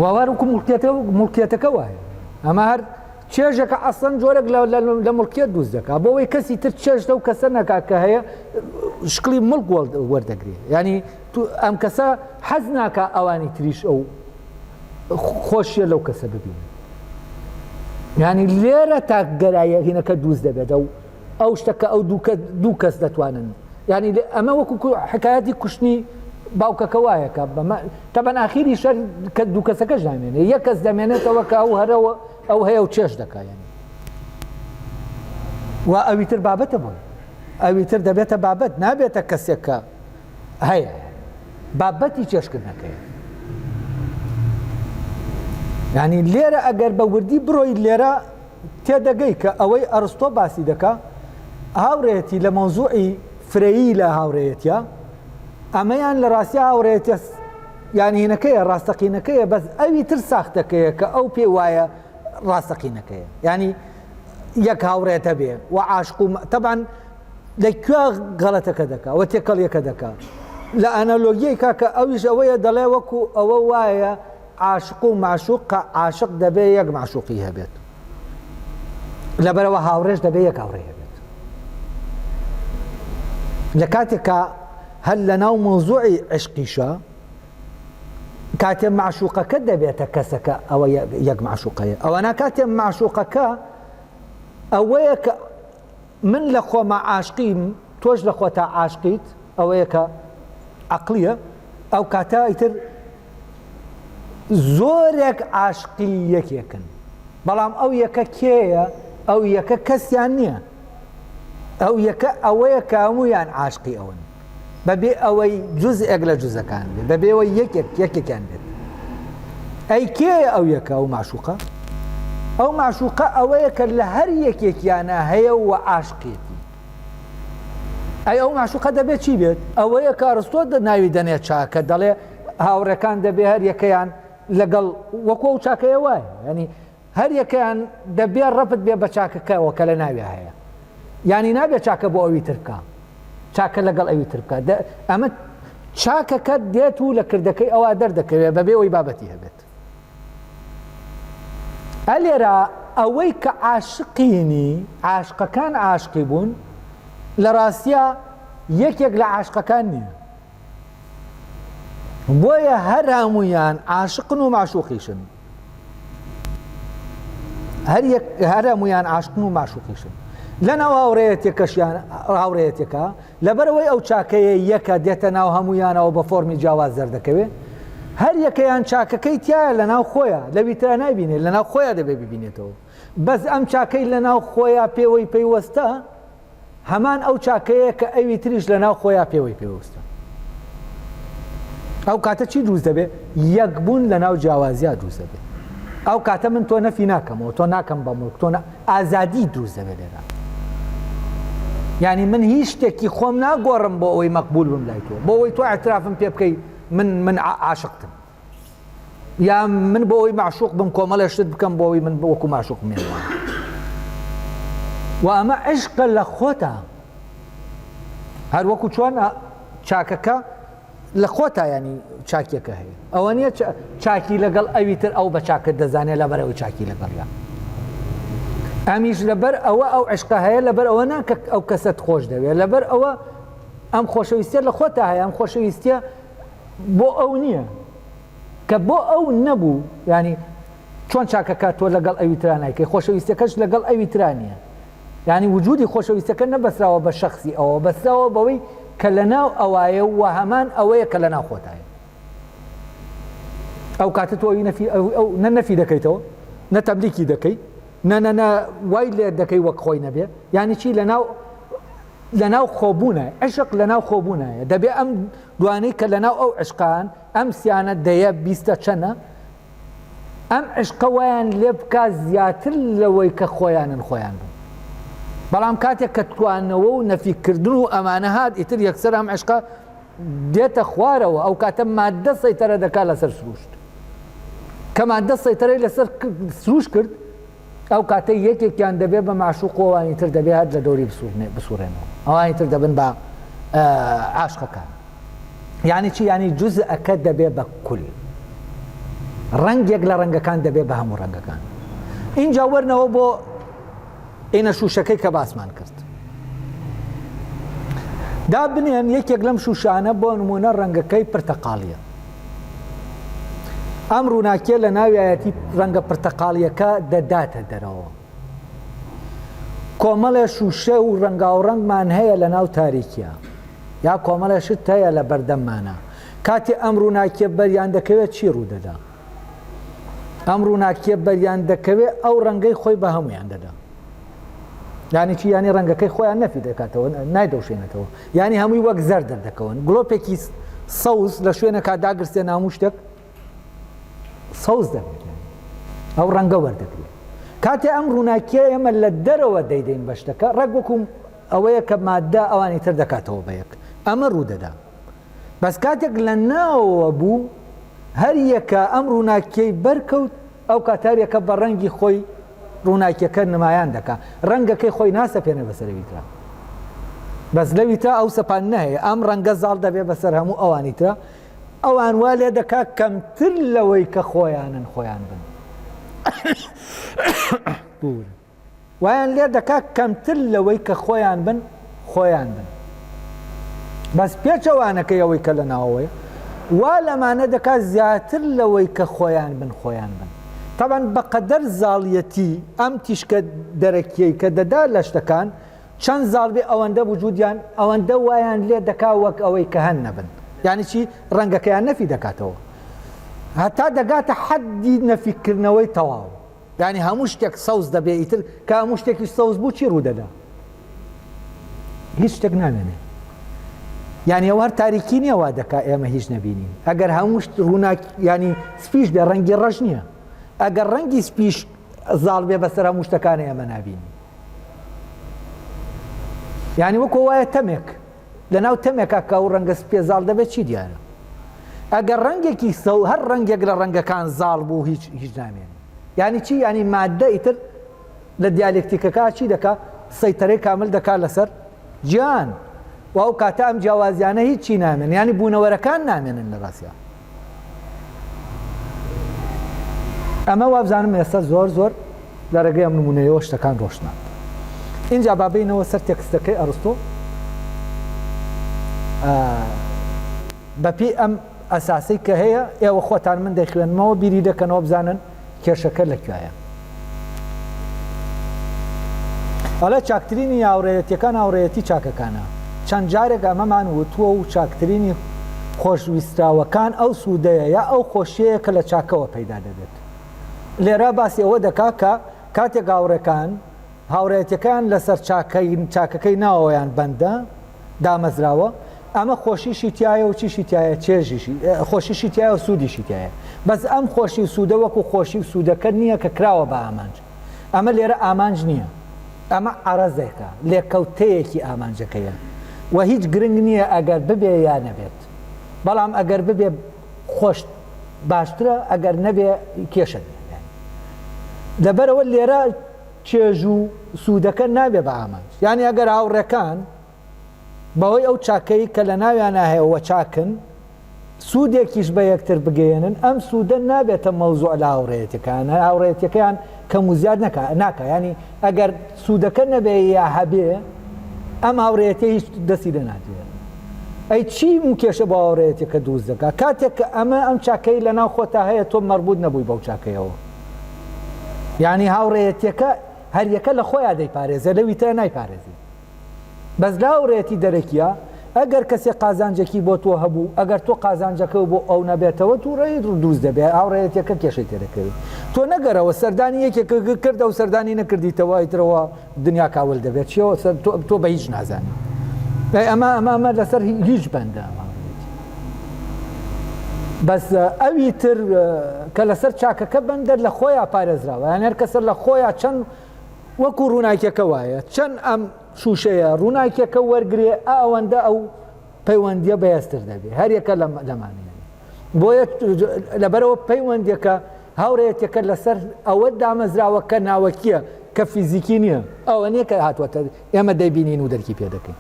واوار وکو مڵکیەتە مڵکیەتەکە وایە ئەمە هەر چێژەکە ئەسڵەن جۆرێک لە مڵکیەت دروست دەکات بۆ ئەوەی کەسی تر چێژ لەو کەسە نەکات کە هەیە شکلی مڵک وەردەگرێت ینی ئەم کەسە حەز ناکە ئەوانی تریش ئەو خۆشیە لەو کەسە ببینن ینی لێرە تاکگەرایە هینەکە دروست دەبێت ئەو ئەو شتە کە ئەو دوو کەس دەتوانن یانی ئەمە وەکو حکایەتی کوشتنی باوکەکە وایە کە بەمە تەبەن ئاخیری شەر کە دوو کەسەکەش نامێنێ یەک کەس دەمێنێتەوە کە ئەو هەرەوە ئەو هەیە و چێژ دەکا یانی و ئەوی تر بابەتە بۆی ئەوی تر دەبێتە بابەت نابێتە کەسێک کە هەیە بابەتی چێشکردنەکەیە ینی لێرە ئەگەر بە وردی بڕۆی لێرە تێدەگەی کە ئەوەی ئەڕستۆ باسی دەکا هاوڕێیەتی لە مەوزوعی فرەیی لە هاوڕێیەتیە، ئەمەیان لە ڕاستیا هاوڕێیەتیە یان هینەکەیە ڕاستەقینەکەیە بەس ئەوی تر ساختەکەیە کە ئەو پێی وایە ڕاستەقینەکەیە یانی یەک هاوڕێت هەبێ و عاشق و تەبان لە کوێ غەڵەتەکە دەکا و تێکەڵیەکە دەکا لە ئەنالۆگیەی کاکە ئەویش ئەوەیە دەڵێ وەکو ئەوە وایە عاشق و مەعشوق کە عاشق دەبێ یەک مەعشوقی هەبێت لەبەرەوە هاوڕێش دەبێ یەک هاوڕێ هەبێت لە کاتێکا هەر لە ناو مەوزوعی عشقیشە کاتێ معشوقەکە دەبێتە کەسەکە ئەوە یەک معشوقەیە ئەوەنا کاتێ معشوقەکە ئەوەیە کە من لە خۆما عاشقیم تۆش لە خۆتا عاشقیت ئەوەیە کە عەقڵیە ئەو کاتە ئیتر زۆرێک عاشقی یەکێکن بەڵام ئەو یەکە کێیە ئەو یەکە کەسیان نییە ئەو یەکە ئەوەیە کە هەموویان عاشقی ئەون بەبێ ئەوەی جزئێک لە جزەکان بێت بەبێ ئەوەی یەکێک یەکێکیان بێت ئەی کێیە ئەو یەکە ئەو معشوقە ئەو معشوقە ئەوەیە کە لە هەر یەکێکیانە هەیە و عاشقێتی ئەی ئەو معشوقە دەبێت چی بێت ئەوەیە کە ئەرستۆ ناوی دەنێت چاکە دەڵێ هاوڕێکان دەبێ هەر یەکەیان لەگەڵ وەکو ئەو چاکەیە وایە ینی هەر یەکەیان دەبێ ڕەبت بێ بە چاکەکەوە کە لە ناویا هەیە یانی نابێ چاکە بۆ ئەوی تر بکا چاکە لەگەڵ ئەوی تر بکە ئەمە چاکەکە دێت و لە کردەکەی ئەوە دەردەکەوێت بەبێ ئەوی بابەتی هەبێت ئەلێرا ئەوەی کە عاشقینی عاشقەکان عاشقی بوون لە ڕاستە یەکێک لە عاشقەکان نییە بۆیە هەر هەموویان عاشقن و معشوقیشن هەر یەک هەر هەموویان عاشقن و معشوقیشن لەناو هاوڕێیەتێکەشیان هاوڕێیەتێکە لەبەرەوەی ئەو چاکەیە یەکە دێتە ناو هەمویانەوە بە فۆرمی جیاواز دەردەکەوێت هەر یەکەیان چاکەکەی تایە لە ناو خۆیان لەوی ترا نایبینێت لە ناو خۆیان دەبێ ببینێتەوە بەس ئەم چاکەی لە ناو خۆیان پێوەی پەیوەستە هەمان ئەو چاکەیە کە ئەوی تریش لە ناو خۆیا پێوەی پێوستە. ئەو کاتە چی دروست دەبێ؟ یەکبوون لە ناو جیاوازیا دروست دەبێ. ئەو کاتە من تۆ نەفی ناکەمەوە، تۆ ناکەم بە موڵک، تۆ ئازادی دروست دەبێ لێرە. یعنی من هیچ شتێکی خۆم ناگۆڕم بۆ ئەوەی مەقبول بم لای تۆ، بۆ ئەوەی تۆ اعترافم پێ بکەی من من عاشقتم. یا من بۆ ئەوەی مەعشوق بم کۆمەڵێ شت بکەم بۆ ئەوەی من وەکو مەعشوق بمێنمەوە و ئەمە عشقە لە خۆتا هەر وەکو چۆن چاکەکە لە خۆتا ینی چاکیەکە هەیە ئەوە نییە چاکی لەگەڵ ئەوی تر ئەو بە چاکت دەزانێت لەبەرەوەی چاکی لەگەڵە ئەمیش لەبەر ئەوە ئەو عشقە هەیە لەبەر ئەوە نا کە ئەو کەسەت خۆش دەوێت لەبەر ئەوە ئەم خۆشەویستیە لە خۆتا هەیە ئەم خۆشەویستیە بۆ ئەو نییە کە بۆ ئەو نەبوو ینی چۆن چاکەکە تۆ لەگەڵ ئەوی ترا نایکەی خۆشەویستەکەش لەگەڵ ئەوی ترا نییە یانی وجودی خۆشەویستەکە نەبەسراوە بە شەخسی ئەوەوە، بەسراوە بەوەی کە لەناو ئەوایە و هەمان ئەوەیە کە لەناو خۆتایە. ئەو کاتە تۆ ئەوی نەفی ئەو نە نەفی دەکەیتەوە، نە تەملیکی دەکەی، نە نە نە وای لێ دەکەی وەک خۆی نەبێ. یانی چی لەناو لەناو خۆبوونە، عشق لەناو خۆبوونایە. دەبێ ئەم دوانەی کە لەناو ئەو عشقان، ئەم سیانە دەیە بیستە چەنە، ئەم عشقە وایان لێ بکا زیاتر لەوەی کە خۆیانن خۆیان بن. بەڵام کاتێک کە توانەوە و نەفیکردن و ئەمانە هات ئیتر یەکسەر ئەم عشقە دێتە خوارەوە، ئەو کاتە ماددە سەیتەرە دەکات لەسەر سروشت. کە ماددە سەیتەرەی لەسەر سروشت کرد ئەو کاتە یەکێکیان دەبێت بە مەعشوق و ئەوانی تر دەبێت هەر لە دەوری بسوڕێنەوە، ئەوانی تر دەبن بە عاشقەکان. یانی چی؟ یانی جوزئەکە دەبێ بە کول، ڕەنگێک لە ڕەنگەکان دەبێ بە هەموو ڕەنگەکان. ئینجا وەرنەوە بۆ ئینە شوشەکەی کە باسمان کرد. دابنێن یەکێک لەم شوشانە بۆ نمونە ڕەنگەکەی پرتەقاڵیە. ئەم ڕووناکیە لە ناویایەتی ڕەنگە پرتەقاڵیەکە دەداتە دەرەوە. کۆمەڵێ شوشە و ڕەنگاوڕەنگمان هەیە لە ناو تاریکیا. یا کۆمەڵێ شت هەیە لە بەردەممانا. کاتێ ئەم ڕووناکیە بەریان دەکەوێت چی ڕوودەدا؟ ئەم ڕووناکیە بەریان دەکەوێت ئەو ڕەنگەی خۆی بە هەمویان دەدا. یانی چی؟ یانی ڕەنگەکەی خۆیان نەفی دەکاتەوە، نایدەوشێنێتەوە. یانی هەمووی وەک زەرد دەردەکەون. گڵۆپێکی سەوز لە شوێنێکا داگرسێ هەموو شتێک سەوز دەبێت، ئەو ڕەنگە وەردەگرێت. کاتێ ئەم ڕووناکیە ئێمە لە دەرەوە دەیدەین بە شتەکە، ڕێک وەکو ئەوەیە کە ماددە ئەوانی تر دەکاتەوە بە یەک. ئەمە ڕوودەدا. بەس کاتێک لە ناوەوە بوو، هەر یەکە ئەم ڕووناکیەی بەرکەوت، ئەو کات هەر یەکە بە ڕەنگی خۆی ڕووناکیەکە نمایان دەکا. ڕەنگەکەی خۆی ناسەپێنێ بەسەر ئەوی ترا. بەس لەوی ترا ئەو سەپاندنە هەیە. ئەم ڕەنگە زاڵ دەبێ بەسەر هەموو ئەوانی ترا. ئەوان وا لێ دەکا کەمتر لەوەی کە خۆیانن خۆیان بن. بورن. وایان لێ دەکا کەمتر لەوەی کە خۆیان بن خۆیان بن. بەس پێچەوانەکەی ئەوەی کە لە ناوەوەیە وا لەمانە دەکا زیاتر لەوەی کە خۆیان بن خۆیان بن. تەبعەن بەقەدەر زاڵیەتی ئەم تیشکە دەرەکیەی کە دەدا لە شتەکان چەند زاڵ بێ ئەوەندە وجودیان ئەوەندە وایان لێ دەکا وەک ئەوەی کە هەن نەبن. یانی چی؟ ڕەنگەکەیان نەفی دەکاتەوە هەتا دەگاتە حەدی نەفیکردنەوەی تەواو. یانی هەموو شتێک سەوز دەبێ ئیتر کە هەموو شتێکیش سەوز بوو چی ڕوودەدا؟ هیچ شتێک نامێنێ. یانی ئەوە هەر تاریکی نییە وا دەکا ئێمە هیچ نەبینین. ئەگەر هەموو شت ڕووناک یانی سپیش بێ ڕەنگی ڕەش نییە. ئەگەر ڕەنگی سپیش زاڵ بێ بەسەر هەموو شتەکان ئێمە نابینین. یانی وەکۆ وایە تەمێک لەناو تەمێکا کە ئەو ڕەنگە سپیە زاڵ دەبێت چی دیارە؟ ئەگەر ڕەنگێکی سەو هەر ڕەنگێک لە ڕەنگەکان زاڵ بوو هیچ هیچ نامێنێ. یانی چی؟ یانی ماددە ئیتر لە دیالێکتیکەکە چی دەکا؟ سەیتەرەی کامل دەکا لەسەر گیان و ئەو کاتە ئەم جیاوازیانە هیچی نامێنن یانی بوونەوەرەکان نامێنن لە ڕاستیا. ئەمە وابزانم ئێستا زۆر زۆر لە ڕێگەی ئەم نمونەیەوە شتەکان ڕۆشنە. ئینجا با بێینەوە سەر تێکستەکەی ئەڕستۆ. بەپێی ئەم ئەساسەی کە هەیە ئێوە خۆتان من دەیخوێنمەوە بیری دەکەنەوە بزانن کێشەکە لە کوێیە. ئەڵێ چاکترینی هاوڕێیەتیەکان هاوڕێیەتی چاکەکانە. چەند جارێک ئەمەمان وتووە و چاکترینی خۆشویستراوەکان ئەو سوودەیە یا ئەو خۆشیەیە کە لە چاکەوە پەیدا دەبێت. لێرە باسی ئەوە دەکا کە کاتێک هاوڕێکان هاوڕێیەتیەکەیان لەسەر چاکەی چاکەکەی ناوەوەیان بەندە، دامەزراوە، ئەمە خۆشیشی تیایە و چیشی تیایە چێژیشی خۆشیشی تیایە و سوودیشی تیایە بەس ئەم خۆشی و سوودە وەکو خۆشی و سوودەکە نییە کە کراوە بە ئامانج ئەمە لێرە ئامانج نییە ئەمە عەرەزێکە لێکەوتەیەکی ئامانجەکەیە و هیچ گرنگ نییە ئەگەر ببێ یا نەبێت بەڵام ئەگەر ببێ خۆش باشترە ئەگەر نەبێ کێشە نییە لەبەرەوە لێرە چێژ و سوودەکە نابێ بە ئامانج یانی ئەگەر هاوڕێکان بەهۆی ئەو چاکەی کە لە ناویانا هەیە وە چاکن. سوودێکیش بە یەکتر بگەیەنن، ئەم سوودە نابێتە مەوزوع لە هاوڕێیەتیەکەیان، هاوڕێیەتیەکەیان کەم و زیاد نەکا ناکا، یانی ئەگەر سوودەکە نەبێ یا هەبێ ئەم هاوڕێیەتیە هیچ دەستی لێ نادرێ. ئەی چی کێشە بۆ هاوڕێیەتیەکە دروست دەکا؟ کاتێک کە ئەمە ئەم چاکەی لە ناو خۆتا هەیە تۆ مەربوت نەبووی بەو چاکەیەوە، یانی هاوڕێیەتیەکە هەریەکە لە خۆیا دەیپارێزێ لەوی ترە نایپارێزێ. بەس لە هاوڕێیەتی دەرەکیە ئەگەر کەسێ قازانجێکی بۆ تۆ هەبوو ئەگەر تۆ قازانجەکەو بۆ ئەو نەبێتەوە توڕەیی دروست دەبێ هاوڕێیەتیەکە کێشەی تێدەکەوێ تۆ نەگەرەوە سەردانی یەکێک کرد ئەو سەردانی نەکردیتەوە ئیترەوە دنیا کاول دەبێت چیەوە سەر تۆ تۆ بە هیچ نازانی ئەی ئەمە ئەمە ئەمە لەسەر هیچ بەندە ئەم هاوڕێیەتی بەس ئەوی تر کە لەسەر چاکەکە بەندە لە خۆیان پارێزراوە یان هەر کەسە لە خۆیان چەند وەکو ڕووناکیەکە وایە چەند ئەم شوشەیە ڕووناکیەکە وەرگێ ئەوەندە ئەو پەیوەندیە بەهێزتر دەبێ هەریەکە لەمانەیە بۆیە لەبەرەوە پەیوەندیەکە هاوڕێیەتەکە لەسەر ئەوە دامەزراوە کە ناوەکیە کە فیزیکی نییە ئەوە نییە کە هاتووەتە ئێمە دەیبینین و دەرکی پێ دەکەین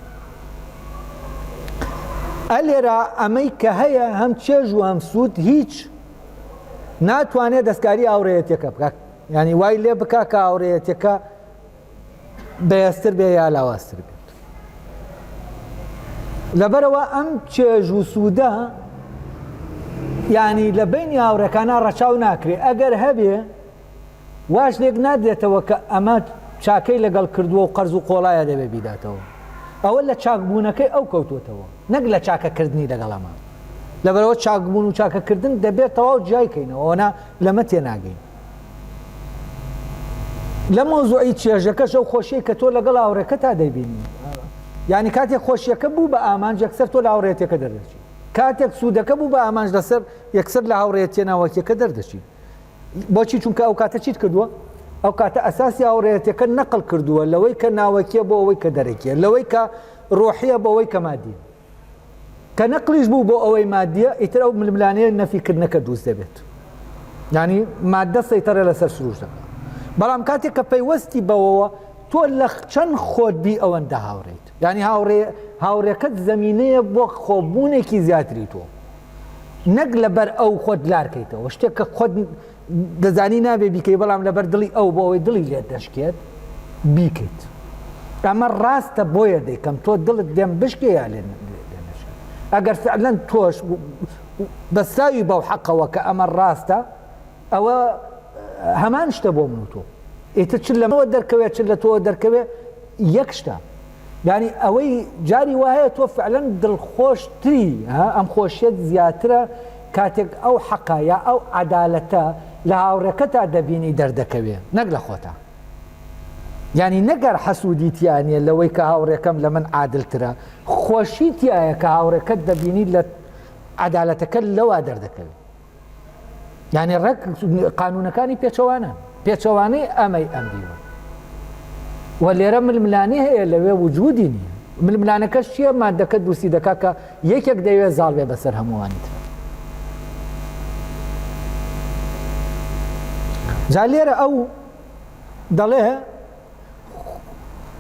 ئەلێرا ئەمەی کە هەیە هەم چێژ و هەم سوود هیچ ناتوانێت دەستکاری هاوڕێیەتەکە بکات ینی وای لێ بک کە هاوڕێیەتەکە بەهێزتر بێ یا لاوازتر بێت. لەبەرئەوە ئەم چێژ و سوودە یانی لە بەینی هاوڕێکانا ڕەچاو ناکرێ ئەگەر هەبێ واش لێک نادرێتەوە کە ئەمە چاکەی لەگەڵ کردووە و قەرز و قۆڵایە دەبێ بیداتەوە ئەوە لە چاکبوونەکەی ئەو کەوتووەتەوە نەک لە چاکەکردنی لەگەڵ ئەمە لەبەرئەوە چاکبوون و چاکەکردن دەبێت تەواو جیای کەینەوە ئەوەنا لەمە تێناگەین. لە مەوزوعی چێژەکەش ئەو خۆشیەی کە تۆ لەگەڵ هاوڕێکەتا دەیبینی یعنی کاتێک خۆشیەکە بوو بە ئامانج یەکسەر تۆ لە هاوڕێتەکە دەردەچی کاتێک سوودەکە بوو بە ئامانج لەسەر یەکسەر لە هاوڕێتیە ناوەکیەکە دەردەچی بۆچی چونکە ئەو کاتە چیت کردووە ئەو کاتە ئەساسی هاوڕێتەکە نەقل کردووە لەوەی کە ناوەکیە بۆ ئەوەی کە دەرەکیە لەوەی کە ڕۆحیە بەوەی کە مادیە کە نەقلیش بوو بۆ ئەوەی مادیە ئیتر ئەو ململانێ نەفی کردنەکە دروست دەبێت یعنی مادە سەیتەرە لەسەر سروش دەکات بەڵام کاتێک کە پەیوەستی بەوەوە تۆ لە چەند خۆت بی ئەوەندە هاوڕێیت یعنی هاوڕێ هاوڕێکەت زەمینەیە بۆ خۆبوونێکی زیاتری تۆ نەک لەبەر ئەو خۆت لارکەیتەوە شتێک کە خۆت دەزانی نابێ بیکەی بەڵام لەبەر دڵی ئەو بۆ ئەوەی دڵی لێت دەشکێت بیکەیت ئەمە ڕاستە بۆیە دەیکەم تۆ دڵت لێم بشکێ یا لێ نەشکێ ئەگەر فعلەن تۆش بەساوی بەو حەقەوە کە ئەمە ڕاستە ئەوە هەمان شتە بۆ من و تۆ ئیتر چ لەمەوە دەرکەوێت چ لە تۆوە دەرکەوێت یەک شتە یانی ئەوەی جاری وا هەیە تۆ فعلەن دڵخۆشتری ها ئەم خۆشیەت زیاترە کاتێک ئەو حەقە یا ئەو عەدالەتە لە هاوڕێکەتا دەبینی دەردەکەوێ نەک لە خۆتا یانی نەگەر حەسوودی تیا نیە لەوەی کە هاوڕێکەم لە من عادلترە خۆشی تایە کە هاوڕێکەت دەبینی لە عەدالەتەکە لەوا دەردەکەوێ یانی ڕێک قانونەکانی پێچەوانەن پێچەوانەی ئەمەی ئەم دیوە و لێرە ململانێ هەیە لەوێ وجودی نییە ململانەکەش چییە مادەکە دروستی دەکا کە یەکێک دەیەوێت زاڵ بێ بەسەر هەمووانی تر جا لێرە ئەو دەڵێ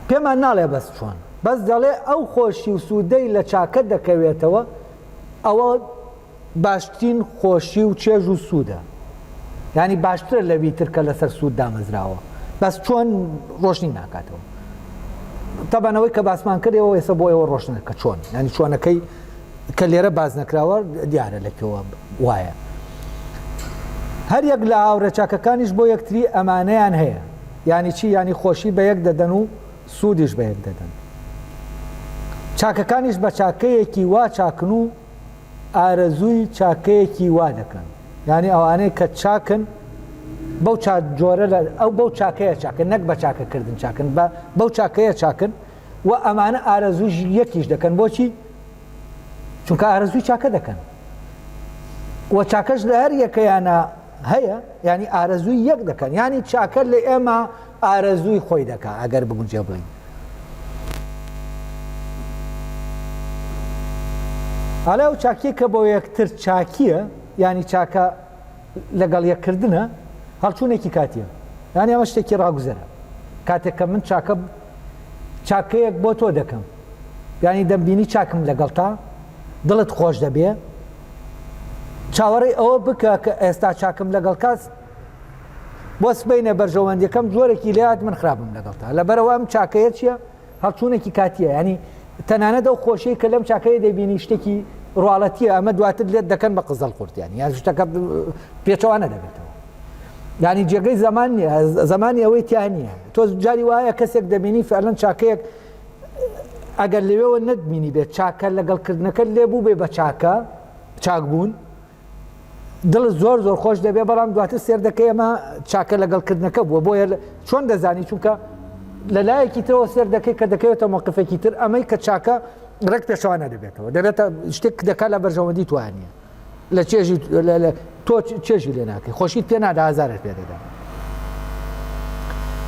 پێمان ناڵێ بەس چۆن بەس دەڵێ ئەو خۆشی و سوودەی لە چاکە دەکەوێتەوە ئەوە باشترین خۆشی و چێژ و سوودە یانی باشترە لەوی تر کە لەسەر سوود دامەزراوە بەس چۆن ڕۆشنی ناکاتەوە تەبعەن ئەوەی کە باسمان کرد ئێوە ئێستا بۆ ئێوە ڕۆشنە کە چۆن یانی چۆنەکەی کە لێرە باس نەکراوە دیارە لە کوێوە وایە هەر یەک لە هاوڕێ چاکەکانیش بۆ یەکتری ئەمانەیان هەیە یانی چی یانی خۆشی بە یەک دەدەن و سوودیش بە یەک دەدەن چاکەکانیش بە چاکەیەکی وا چاکن و ئارەزووی چاکەیەکی وا دەکەن یانی ئەوانەی کە چاکن بەو چا جۆرە لە ئەو بەو چاکەیە چاکن نەک بە چاکەکردن چاکن بە بەو چاکەیە چاکن و ئەمانە ئارەزووش یەکیش دەکەن بۆچی چونکە ئارەزووی چاکە دەکەن و چاکەش لە هەر یەکەیانە هەیە ینی ئارەزووی یەک دەکەن ینی چاکە لە ئێمە ئارەزووی خۆی دەکا ئەگەر بگونجێ بڵێین. ئەڵێ ئەو چاکیە کە بۆ یەکتر چاکیە یانی چاکە لەگەڵ یەککردنە هەڵچوونێکی کاتیە یانی ئەمە شتێکی ڕاگوزەرە کاتێک کە من چاکە چاکەیەک بۆ تۆ دەکەم یانی دەمبینی چاکم لەگەڵتا دڵت خۆش دەبێ. چاوەڕێی ئەوە بکە کە ئێستا چاکم لەگەڵ کاس بۆ سبەینێ بەرژەوەندیەکەم جۆرێکی لێهات من خراپم لەگەڵتا لەبەرەوە ئەم چاکەیە چییە هەڵچوونێکی کاتیە ینی تەنانەت ئەو خۆشیەی کە لەم چاکەیە دەبینی شتێکی ڕواڵەتیە ئەمە دواتر لێت دەکەن بە قزەڵ قورتیان یان شتەکە پێچەوانە دەبێتەوە ینی جێگەی زەمان نییە زمانی ئەوەی تیا نییە تۆ جاری وایە کەسێک دەبینی فعلەن چاکەیەک ئەگەر لەوێوە نەتبینی بێت چاکە لەگەڵ کردنەکە لێ بوو بێ بە چاکە چاک بوون دڵت زۆر زۆر خۆش دەبێ بەڵام دواتر سێر دەکەی ئەمە چاکە لەگەڵ کردنەکە بووە بۆیە چۆن دەزانی چونکە لە لایەکی ترەوە سێر دەکەی کە دەکەوێتە مەوقفێکی تر ئەمەی کە چاکە ڕێک پێشوانە دەبێتەوە دەبێتە شتێک دەکات لە بەرژەوەندی توانە لە چێژی تۆ چێژی لێ ناکەی خۆشیت پێ نادا ئازارت پێ دەدا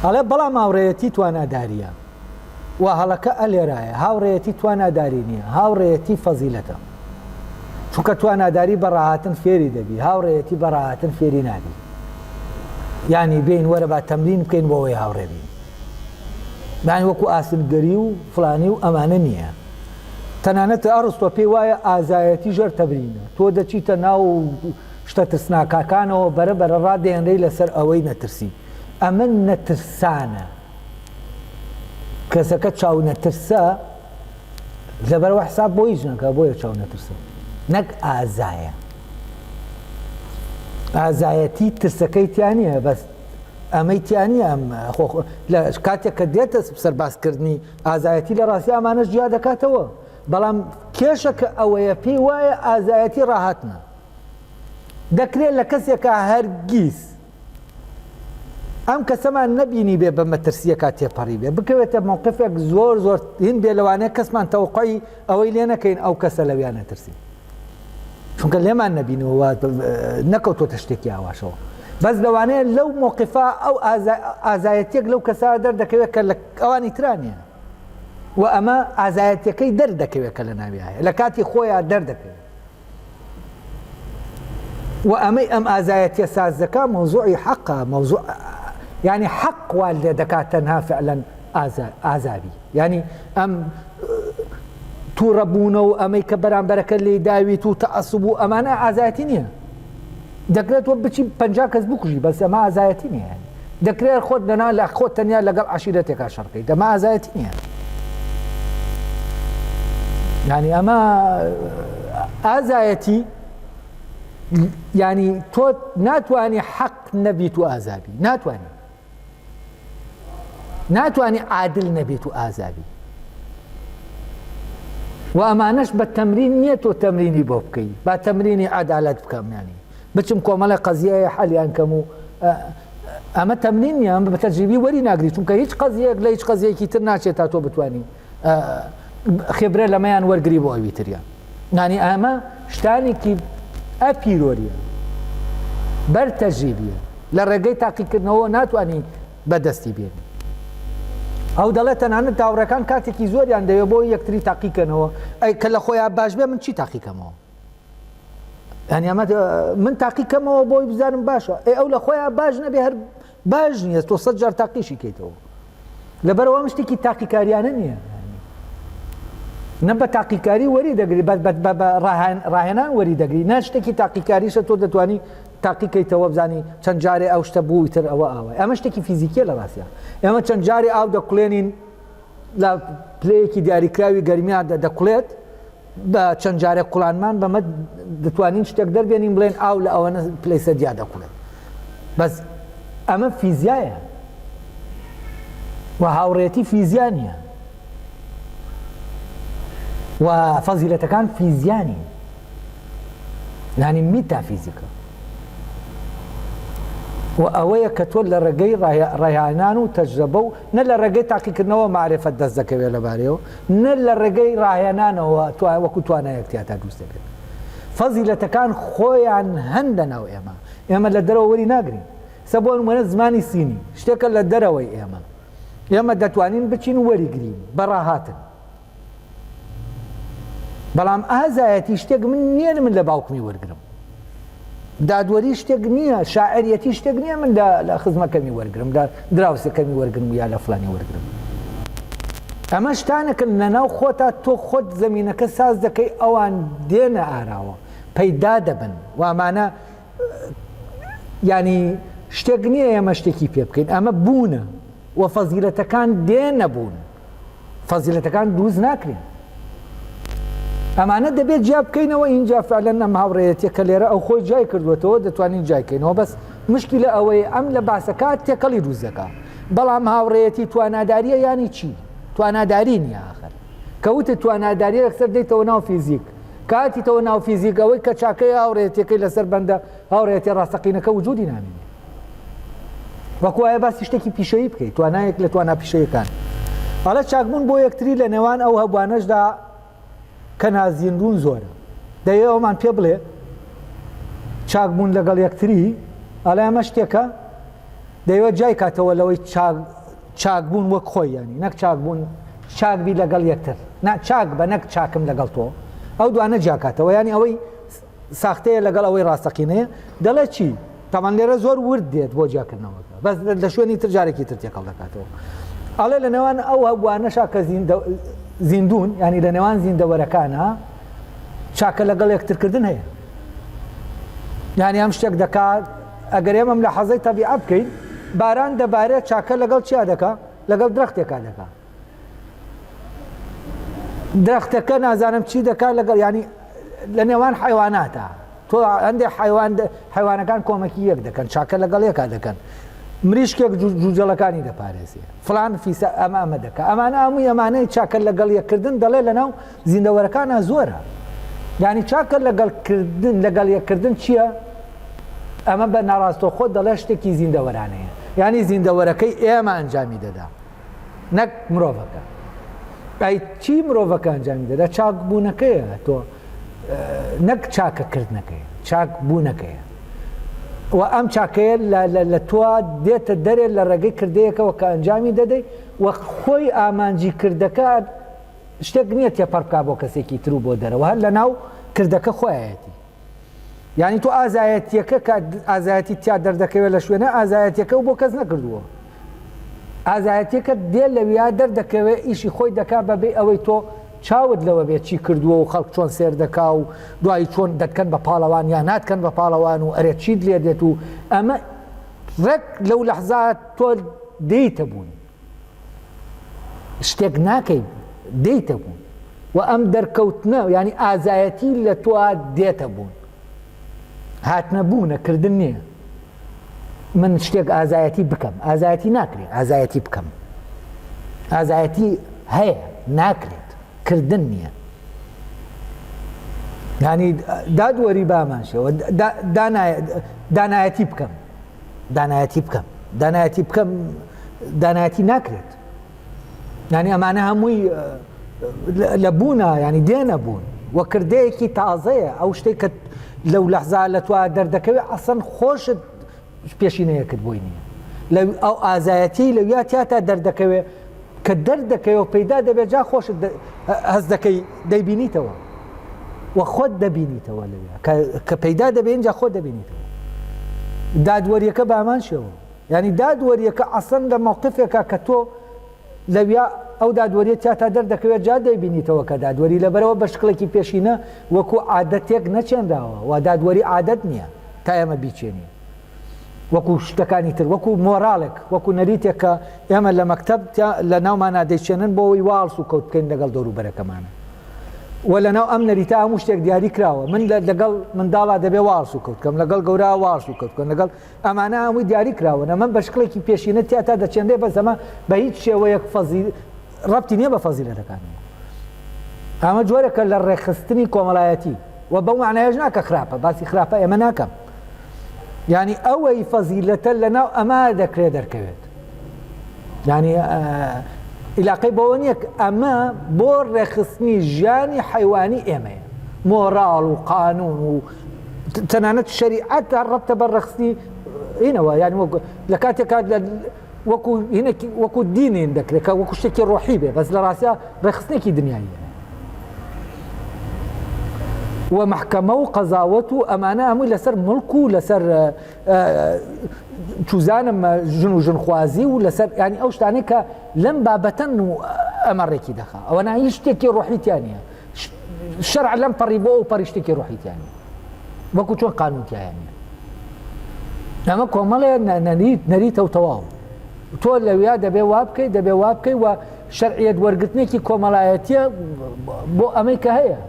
ئەڵێ بەڵام هاوڕێیەتی تواناداریە و هەڵەکە ئەلێرایە هاوڕێیەتی تواناداری نییە هاوڕێیەتی فەزیلەتە چونکە تواناداری بە ڕاهاتن فێری دەبی هاوڕێیەتی بە ڕاهاتن فێری نابی یانی بین وەرە با تەمرین بکەین بۆ ئەوەی هاوڕێ بین یانی وەکو ئاسنگەری و فلانی و ئەمانە نییە تەنانەت ئەڕستۆ پێی وایە ئازایەتی ژێر تەمرینە تۆ دەچیتە ناو شتە ترسناکاکانەوە بەرە بەرە ڕادێنرەی لەسەر ئەوەی نەترسی ئەمە نەترسانە کەسەکە چاو نەترسە لەبەرەوە حساب بۆ هیچ ناکا بۆیە چاو نەترسە نەک ئازایە ئازایەتی ترسەکەی تیا نییە بەس ئەمەی تیا نییە ئەم خۆ لە کاتێک کە دێتە سەربازکردنی ئازایەتی لە ڕاستی ئەمانەش جیا دەکاتەوە بەڵام کێشەکە ئەوەیە پێی وایە ئازایەتی ڕاهاتنە دەکرێت لە کەسێکا هەرگیز ئەم کەسەمان نەبینیبێ بە مەترسییەکا تێپەڕیبێ، بکەوێتە مەوقفێک زۆر زۆر هین بێ لەوانەیە کەسمان تەوقعی ئەوەی لێ نەکەین ئەو کەسە لەویا نەترسێ چونکە لێمان نەبینەوە نەکەوتۆتە شتێکی ئاواشەوە بەس لەوانەیە لەو مۆقفا ئەو ئازایەتێک لەو کەسا دەردەکەوێت کە لە ئەوانی ترانە و ئەمە ئازایەتەکەی دەردەکەوێت کە لە ناوی هەیە لە کاتی خۆیان دەردەکەوێت و ئەمەی ئەم ئازایەتیە ساز دەکا مەوزوعی حەقە مەوزوع یعنی حەق وا لێ دەکات تەنها فعلا ئازابی یعنی ئەم تووڕەبوونە و ئەمەی کە بەرامبەرەکە لێی داویت و تەعسوب و ئەمانە ئازایەتی نییە دەکرێت تۆ بچی پ کەس بکوژی بەس ئەمە ئازایەتی نییە دەکرێت خۆت لەنا لە خۆت تەنیا لەگەڵ عشیرەتێکا شەڕکەیت ئەمە ئازایەتی نییە یعنی ئەمە ئازایەتی ینی تۆ ناتوانانی حەق نەبیت و ئازابی ناتوانانی ناتوانانی عادل نەبیت و ئازابی و ئەمانەش بە تەمرین نییە تۆ تەمرینی بۆ بکەی با تەمرینی عدالت بکەم ینی بچم کۆمەڵی قەزیەیە حەلیان کەم و ئەمە تەمرین نییە ئەمە بە تەجریبی وەری ناگری چونکە هیچ قەزیەک لە هیچ قەزیەکی تر ناچێت تا تۆ بتانی خبرە لەمەیان وەرگری بۆ ئەوی تریان نانی ئەمە شتانێکی ئەپیرۆریە بەر تەجریبیە لە ڕێگەی تاقیکردنەوە ناتوانانی بەدەستی بێنی ئەو دەڵێت تەنانەت هاوڕێکان کاتێکی زۆریان دەوێت بۆ یەکتری تاقیکەنەوە ئەی کە لە خۆیان باش بێ من چی تاقیکەمەوە یعنی ئەمە من تاقی کەمەوە بۆی بزانم باشە ئێ ئەو لە خۆیان باش نەبێ هەر باش نییە تۆ سە جار تاقیشی کەیتەوە لەبەرەوە ئەم شتێکی تاقیکاریانە نییە نە بە تاقیکاری وەری دەگری بە ڕاهێنان وەری دەگری نە شتێکی تاقیکاریشە تۆ دەتوانی تاقیکەیتەوە بزانی چەند جارێ ئەو شتە بوو تر ئەوە ئاوای ئەمە شتێکی فیزیکیە لە ڕاستە ئێمە چەند جارێ ئاو دەکوڵێنین لە پلەیەکی دیاریکراوی گەرمیان دەکوڵێت بە چەند جارێک کوڵانمان بەمە دەتوانین شتێک دەربێنین بڵێن ئاو لە ئەوەنە پلەی سەدیا دەکوڵێت بەس ئەمە فیزیایە و هاوڕێتی فیزیا نییە و فەزیلەتەکان فیزیا نین یانی میتافیزیکە و ئەوەیە کە تۆ لە ڕێگەی ڕێهانان و تەجرەبە و نە لە ڕێگەی تاقیکردنەوە مەعرفەت دەست دەکەوێت لەبارەیەوە نە لە ڕێگەی ڕاهێنانەوە وەکو توانایەک تیاتا دروست دەبێت فەزیلەتەکان خۆیان هەن لە ناو ئێمە ئێمە لە دەرەوە وەری ناگرین سە بۆ نمونە زمانی سینی شتێکە لە دەرەوەی ئێمە ئێمە دەتوانین بچین وەریگرین بە ڕاهاتن بەڵام ئازایەتی شتێک من نییە من لە باوکمی وەرگرم دادوەری شتێک نییە شاعریەتی شتێک نییە من لە خزمەکەمی وەرگرم لە دراوسەکەمی وەرگرم یا لە فلانی وەرگرم ئەمە شتانەکەن لە ناو خۆتا تۆ خۆت زمینەکە ساز دەکەی ئەوان دێنە ئاراوە. پەیدا دەبن و ئەمانە یانی شتێک نییە ئێمە شتێکی پێ بکەین ئەمە بوونە و فەزیلەتەکان دێنە بوون فەزیلەتەکان دروست ناکرێن ئەمانە دەبێت جیا بکەینەوە ئینجا فعلەن ئەم هاوڕێیەتیە کە لێرە ئەو خۆی جای کردوێتەوە دەتوانین جایکەینەوە بەس مشکلە ئەوەیە ئەم لە باسەکە تێکەڵی دروست دەکا بەڵام هاوڕێیەتی تواناداریە یانی چی تواناداری نییە ئاخر کەوتە تواناداری یەکسەر دێتەوە ناو فیزیک کاتیتەوە ناو فیزیک ئەوەی کە چاکەی هاوڕێیەتیەکەی لەسەر بەندە هاوڕێیەتی ڕاستەقینەکە وجودی نامێنێ وەکو وایە باسی شتێکی پیشەیی بکەیت توانایەک لە توانا پیشەیەکان ئەڵێ چاکبوون بۆ یەکتری لە نێوان ئەو هەبوانەشدا کە نازیندوون زۆرە دەیە ئەومان پێ بڵێ چاکبوون لەگەڵ یەکتری ئەڵێ ئەمە شتێکە دەیەوێت جای کاتەوە لەوەی چاک چاکبوون وەک خۆی یانی نەک چاکبوون چاک بی لەگەڵ یەکتر نا چاک بە نەک چاکم لەگەڵ تۆ ئەو دوانە جیاکاتەوە یانی ئەوەی ساختەیە لەگەڵ ئەوەی ڕاستەقینەیە دەڵێ چی تاوان لێرە زۆر ورد دێت بۆ جیاکردنەوەکە بەس لە شوێنی تر جارێکی تر تێکەڵ دەکاتەوە ئەڵێ لە نێوان ئەو هەبووانەشا کە زیندون ینی لە نێوان زیندەوەرەکانە چاکە لەگەڵ یەکترکردن هەیە یعنی ئەم شتێک دەکات ئەگەر ئێمە ملاحەزەی تەبیعە بکەین باران دەبارێت چاکە لەگەڵ چیا دەکا لەگەڵ درەختێکا دەکا درەختەکە نازانم چی دەکات لەگەڵ ینی لە نێوان حیواناتە تۆ هەندێک حیوان حیوانەکان کۆمەکی یەک دەکەن چاکە لەگەڵ یەکا دەکەن مریشکێک جوجەڵەکانی دەپارێزێ فلان فیسە ئەمە ئەمە دەکە ئەمانە هەمووی ئەمانەی چاکە لەگەڵ یەککردن دەڵێ لەناو زیندەوەرەکانە زۆرە یعنی چاکە لەگەڵ کردن لەگەڵ یەککردن چییە؟ ئەمە بە ناڕاستەوخۆ دەڵێ شتێکی زیندەوەرانەیە یانی زیندەوەرەکەی ئێمە ئەنجامی دەدا نەک مرۆڤەکە ئەی چی مرۆڤەکە ئەنجامی دەدا چاکبوونەکەیە تۆ نەک چاکەکردنەکەی چاک بوونەکەیە و ئەم چاکەیە لە تۆ دێتە دەرێ لە ڕێگەی کردەیەکەوە کە ئەنجامی دەدەی و خۆی ئامانجی کردەکە شتێک نییە تێپەڕ بکا بۆ کەسێکی تر و بۆ دەرەوە هەر لە ناو کردەکە خۆیەتی یانی تۆ ئازایەتیەکە کە ئازایەتی تیا دەردەکەوێت لە شوێنە ئازایەتیەکە و بۆ کەس نەکردووە ئازایەتیەکە دێ لەویا دەردەکەوێت ئیشی خۆی دەکا بەبێ ئەوەی تۆ چاوت لەوە بێت چی کردووە و خەڵک چۆن سێر دەکا و دوایی چۆن دەتکەن بە پاڵەوان یا ناتکەن بە پاڵەوان و ئەرێ چیت لێ دێت و ئەمە ڕێک لەو لەحزا تۆ دێیتە بوون شتێک ناکەی دێیتە بوون و ئەم دەرکەوتنە ینی ئازایەتی لە تۆ دێتە بوون هاتنە بوونە کردن نییە من شتێک ئازایەتی بکەم ئازایەتی ناکرێت ئازایەتی بکەم ئازایەتی هەیە ناکرێت کردن نییە ینی دادوەری بامان شێوە دانایەتی بکەم دانایەتی بکەم دانایەتی بکەم دانایەتی ناکرێت یعنی ئەمانە هەمووی لە بوونە ینی دێنە بوون وە کردەیەکی تازەیە ئەو شتێک کە لەو لەحزا لە تو دەردەکەوێت ئەسەن خۆشت پێشینەیەکت بۆی نییە لە ئەو ئازایەتی لەویا تیاتا دەردەکەوێت کە دەردەکەوێت و پەیدا دەبێت جا خۆشت هەست دەکەی دەیبینیتەوە و خۆت دەبینیتەوە لەوێ کە پەیدا دەبێت ئینجا خۆت دەبینیتەوە دادوەریەکە بامان شێوە یعنی دادوەریەکە ئەسڵەن لە مەوقفێکە کە تۆ لەویا ئەو دادوەریە تیا تا دەردەکەوێت جا دەیبینیتەوە کە دادوەری لەبەرەوە بە شکڵێکی پێشینە وەکو عادەتێک نەچێنراوە و دادوەری عادەت نییە تا ئێمە بیچێنین وەکو شتەکانی تر وەکو مۆراڵێک وەکو نەریتێک کە ئێمە لە مەکتەب لە ناومانا دەیچێنن بۆ ئەوەی وا هەڵسوکەوت بکەین لەگەڵ دەوروبەرەکەمانە و لەناو ئەم نەریتە هەموو شتێک دیاری کراوە من لەگەڵ منداڵا دەبێ وا هەڵسوکەوت بکەم لەگەڵ گەورە وا هەڵسوکەوت بکەم لەگەڵ ئەمانە هەمووی دیاری کراون ئەمە بە شکڵێکی پێشینە تیا تا دەچێنرێ بەس ئەمە بە هیچ شێوەیەک فەزی ڕەبتی نییە بە فەزیلەتەکانەوە ئەمە جۆرێکە لە ڕێکخستنی کۆمەڵایەتی و بەو معنایش ناکە خراپە باسی خراپە ئێمە ناکەم یانی ئەوەی فەزیلەتە لەناو ئەمە دەکرێت دەرکەوێت یانی عیلاقەی بەوە نییە ئەمە بۆ ڕێکخستنی ژیانی حیوانی ئێمەیە مۆراڵ و قانون و تەنانەت شەریعەت ڕەبتە بە ڕێکخستنی ئینەوە یان وەک لە کاتێک کات لە وەکو هینێکی وەکو دینین دەکرێت کە وەکو شتێکی ڕۆحی بێ بەس لە ڕاستیا ڕێکخستنێکی دنیاییە و مەحکەمە و قەزاوەت و ئەمانە هەمووی لەسەر مڵک و لەسەر چوزانم ژن و ژنخوازی و لەسەر ینی ئەو شتانەی کە لەم بابەتەن و ئەمە ڕێکی دەخا ئەوە نا هیچ شتێکی ڕۆحی تیا نییە شەرع لەم پەڕی بۆ ئەو پەڕی شتێکی ڕۆحی تیا نییە. وەکو چۆن قانون تیایا نییە. ئەمە کۆمەڵێ نەریت نەریتە و تەواو. تۆ لەویا دەبێ وا بکەیت دەبێ وا بکەی و شەرعیەت وەرگرتنێکی کۆمەڵایەتیە بۆ ئەمەی کە هەیە.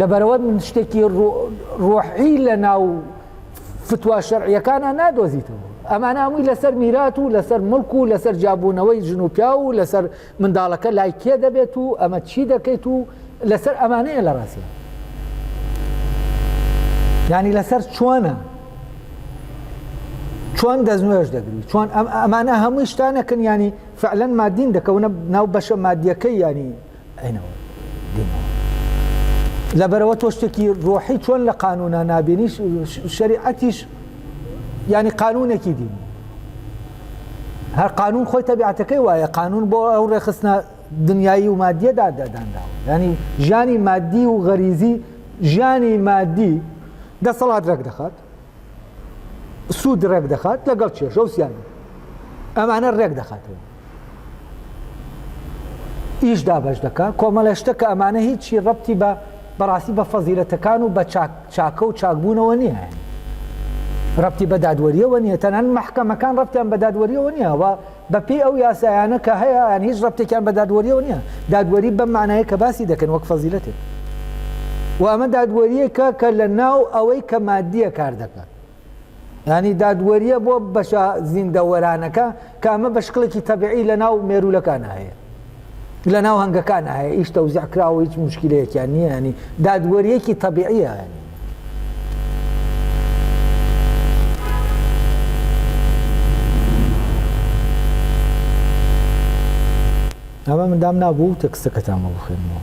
لەبەرەوە من شتێکی ڕۆحی لە ناو فتوا شەرعیەکانە نادۆزیتەوە. ئەمانە هەمووی لەسەر میرات و لەسەر مڵک و لەسەر جیابوونەوەی ژن و پیاو و لەسەر منداڵەکە لای کێ دەبێت و ئەمە چی دەکەیت و لەسەر ئەمانەیە لە ڕاستیا یعنی لەسەر چۆنە چۆن دەستنوێژ دەگری چۆن ئەمانە هەمووی شتانەکەن ینی فعلەن مادین دەکەونە ناو بەشە مادیەکەی ینی ئەینەوە دینەوە لەبەرەوە تۆ شتێکی ڕۆحی چۆن لە قانونا نابینی شریعەتیش ینی قانونێکی دینی هەر قانون خۆی تەبیعەتەکەی وایە قانون بۆ ئەو ڕێکخستنە دنیایی و مادیە دادانراوە ینی ژیانی مادی و غەریزی ژیانی مادی دەسەڵات ڕێک دەخات سوود ڕێک دەخات لەگەڵ کێشە و سیانە ئەمانە ڕێک دەخاتەوە ئیش دابەش دەکا کۆمەڵێ شتە کە ئەمانە هیچی ڕەبتی بە بەڕاستی بە فەزیلەتەکان و بە چاک چاکە و چاکبوونەوە نییە ڕەبتی بە دادوەریەوە نییە تەنان مەحکەمەکان ڕەبتیان بە دادوەریەوە نییە و بەپێی ئەو یاسایانە کە هەیە یان هیچ ڕەبتێکیان بە دادوەریەوە نییە دادوەری بەم معنایە کە باسی دەکەن وەک فەزیلەتێک و ئەمە دادوەریەکە کە لە ناو ئەوەی کە مادیە کار دەکات یانی دادوەریە بۆ بەشە زیندەوەرانەکە کە ئەمە بە شکڵێکی تەبیعی لە ناو مێروولەکانە هەیە لە ناو هەنگەکانە هەیە ئیش تەوزیع کراوە هیچ مشکلەیەکیان نییە ینی دادوەریەکی تەبیعیە ینی ئەمە من دام نابوو تێکستەکەتان بۆ بخوێنمەوە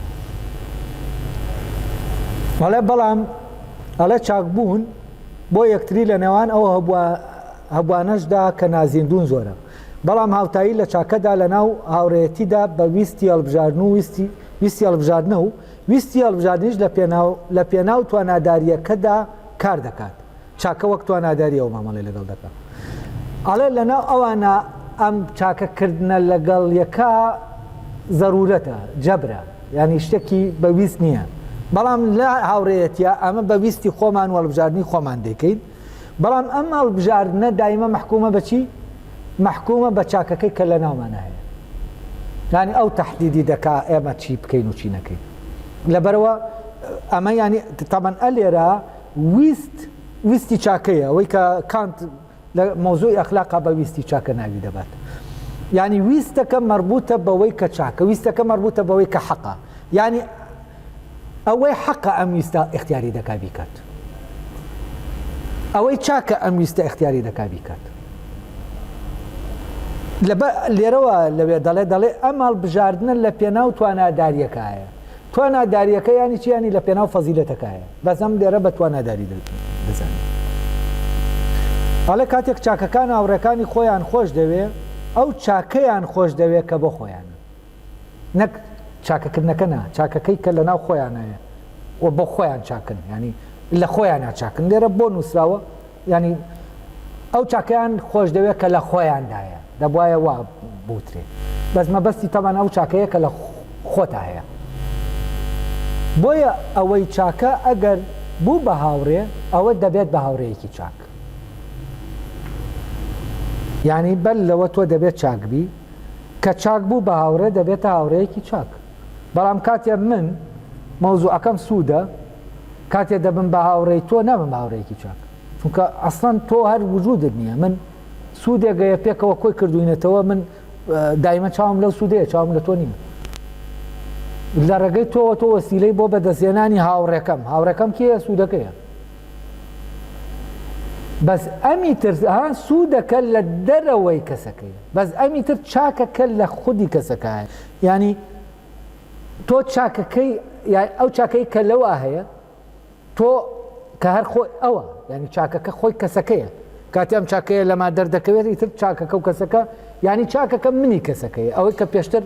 ئەڵێ بەڵام ئەڵێ چاکبوون بۆ یەکتری لە نێوان ئەو هەبوانەشدا کە نازیندوون زۆرە، بەڵام هاوتایی لە چاکەدا لە ناو هاوڕێیەتیدا بە ویستی هەڵبژاردن و ویستی ویستی هەڵبژاردنە و ویستی هەڵبژاردنیش لە پێناو لە پێناو توانادارییەکەدا کار دەکات. چاکە وەک تواناداری ئەو مامەڵەی لەگەڵ دەکات. ئەڵێ لە ناو ئەوانە ئەم چاکە کردنە لەگەڵ یەکا زەرورەتە، جەبرە، یانی شتێکی بە ویست نییە. بەڵام لە هاوڕێیەتیا ئەمە بە ویستی خۆمان و هەڵبژاردنی خۆمان دەیکەین. بەڵام ئەم هەڵبژاردنە دایمە مەحکومە بە چی؟ مەحکومە بە چاکەکەی کە لە ناومانە هەیە. یانی ئەو تەحدیدی دەکا ئێمە چی بکەین و چی نەکەین. لەبەرئەوە ئەمە یانی تەبەن ئەلێرە ویست ویستی چاکەیە ئەوەی کە کانت لە مەوزوعی ئەخلاقا بە ویستی چاکە ناوی دەبات یعنی ویستەکە مەربوتە بەوەی کە چاکە ویستەکە مەربوتە بەوەی کە حەقە یعنی ئەوەی حەقە ئەم ویستە اختیاری دەکا بیکات ئەوەی چاکە ئەم ویستە اختیاری دەکا بیکات لێرەوە لەوێ دەڵێ دەڵێ ئەم هەڵبژاردنە لە پێناو تواناداریەکایە تواناداریەکە یانی چی یانی لە پێناو فەزیلەتەکایە بەس ئەم لێرە بە تواناداری دەزانێت ئەڵێ کاتێک چاکەکان هاوڕێکانی خۆیان خۆش دەوێ ئەو چاکەیان خۆش دەوێ کە بۆ خۆیانە نەک چاکەکردنەکە نا چاکەکەی کە لە ناو خۆیانایە و بۆ خۆیان چاکن ینی لە خۆیانە چاکن لێرە بۆ نووسراوە یانی ئەو چاکەیان خۆش دەوێت کە لە خۆیاندایە دەبوایە وا بوترێ بەس مەبەستی تەبان ئەو چاکەیە کە لە خۆتا هەیە بۆیە ئەوەی چاکە ئەگەر بوو بە هاوڕێ ئەوە دەبێت بە هاوڕێیەکی چاک یانی بەر لەوە تۆ دەبێت چاک بی کە چاک بوو بە هاوڕێ دەبێتە هاوڕێیەکی چاک بەڵام کاتێ من مەوزوعەکەم سوودە کاتێ دەبم بە هاوڕێی تۆ نابم بە هاوڕێیەکی چاک چونکە ئەسڵەن تۆ هەر وجودت نییە من سوودێک گەیە پێکەوە کۆی کردوینەتەوە من دایمە چاوم لەو سوودەیە چاوم لە تۆ نییە لە ڕێگەی تۆوە تۆ وەسیلەی بۆ بەدەستهێنانی هاوڕێکەم هاوڕێکەم کێیە سوودەکەیە بەس ئەمی تر ها سوودەکە لە دەرەوەی کەسەکەی بەس ئەمی تر چاکەکە لە خودی کەسەکە ینی تۆ چاکەکەی یان ئەو چاکەی کە لەوا هەیە تۆ کە هەر خۆی ئەوە یعنی چاکەکە خۆی کەسەکەیە کاتی ئەم چاکەیە لەما دەردەکەوێت ئیتر چاکەکە و کەسەکە یعنی چاکەکە منی کەسەکەی ئەوەی کە پێشتر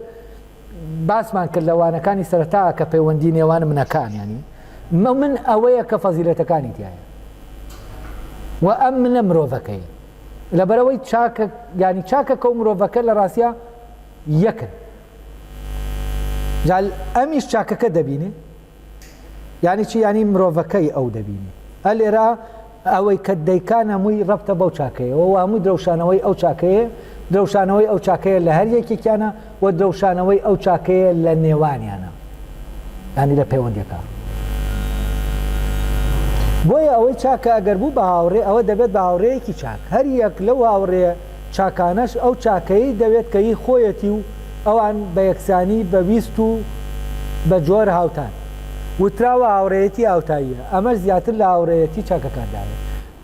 باسمان کرد لە وانەکانی سەرەتا کە پەیوەندی نێوان منەکان ینی من ئەوەیە کە فەزیلەتەکانی تایە و ئەم منە مرۆڤەکەی لەبەرەوەی چاکە ینی چاکەکە و مرۆڤەکە لە ڕاستە یەکن جا ئەمیش چاکەکە دەبینێ. یانی چی؟ یانی مرۆڤەکەی ئەو دەبینێ. ئە لێرە ئەوەی کە دەیکان هەمووی ڕەبتە بەو چاکەیەوە و هەمووی درەوشانەوەی ئەو چاکەیە، درەوشانەوەی ئەو چاکەیە لە هەر یەکێکیانە و درەوشانەوەی ئەو چاکەیە لە نێوانیانە. یانی لە پەیوەندیەکە. بۆیە ئەوەی چاکە ئەگەر بوو بە هاوڕێ ئەوە دەبێت بە هاوڕێیەکی چاک. هەر یەک لەو هاوڕێ چاکانەش ئەو چاکەیەی دەوێت کە هی خۆیەتی و ئەوان بە یەکسانی بە ویست و بە جۆر هاوتان. وتراوە هاوڕێیەتی هاوتاییە، ئەمەش زیاتر لە هاوڕێیەتی چاکەکاندایە.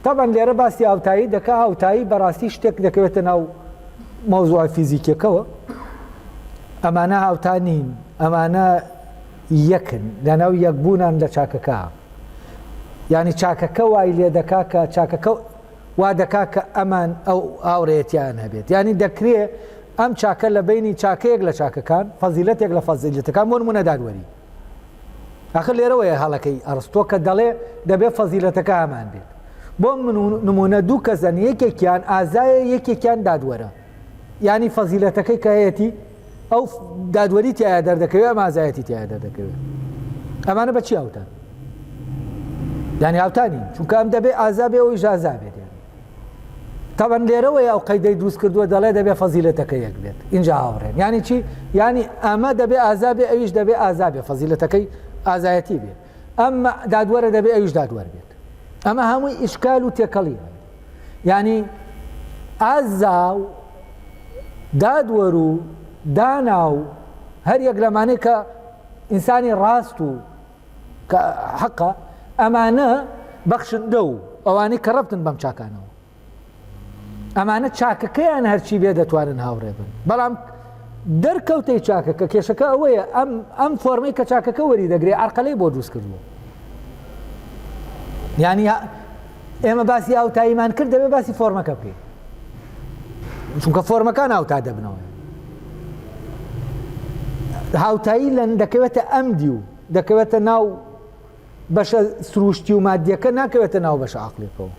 تەبعەن لێرە باسی هاوتایی دەکا، هاوتایی بەڕاستی شتێک دەکەوێتە ناو مەوزوعە فیزیکیەکەوە، ئەمانە هاوتا نین، ئەمانە یەکن، لەناو یەکبوونان لە چاکەکە. یانی چاکەکە وای لێ دەکا کە چاکەکە وا دەکا کە ئەمان ئەو هاوڕێیەتیان هەبێت. یانی دەکرێ ئەم چاکە لە بەینی چاکەیەک لە چاکەکان، فەزیلەتێک لە فەزیلەتەکان، بۆ نموونە دادوەری. ئاخر لێرەوەیە هەڵەکەی ئەڕستۆ کە دەڵێ دەبێ فەزیلەتەکە هەمان بێت. بۆ نموونە دوو کەسن یەکێکیان ئازایە یەکێکیان دادوەرە. یانی فەزیلەتەکەی کە هەیەتی ئەو دادوەری تایە دەردەکەوێ ئەم ئازایەتی تایە دەردەکەوێ. ئەمانە بە چی هاوتان؟ یانی هاوتا نین چونکە ئەم دەبێ ئازا بێ ئەویش ئازا بێت. تەبعەن لێرەوەیە ئەو قەیدەی دروست کردووە دەڵێ دەبێ فەزیلەتەکە یەک بێت ئینجا هاوڕێن یانی چی یانی ئەمە دەبێ ئازا بێ ئەویش دەبێ ئازا بێ فەزیلەتەکەی ئازایەتی بێ ئەمە دادوەرە دەبێ ئەویش دادوەر بێت ئەمە هەمووی ئیشکال و تێکەڵی یانی ئازا و دادوەر و دانا و هەر یەک لەمانەی کە ئینسانی ڕاست و کە حەقە ئەمانە بەخشندە و ئەوانەی کە ڕەبتن بەم چاکانەوە ئەمانە چاکەکەیان هەرچی بێ دەتوانن هاوڕێ بن بەڵام دەرکەوتەی چاکەکە کێشەکە ئەوەیە ئەم ئەم فۆرمەی کە چاکەکە وەری دەگرێ ئەرقەلەی بۆ دروست کردووە یعنی ئێمە باسی هاوتاییمان کرد دەبێ باسی فۆرمەکە بکەین چونکە فۆرمەکان هاوتا دەبنەوە هاوتایی لەن دەکەوێتە ئەم دیو دەکەوێتە ناو بەشە سروشتی و مادیەکە ناکەوێتە ناو بەشە عقلیەکەوە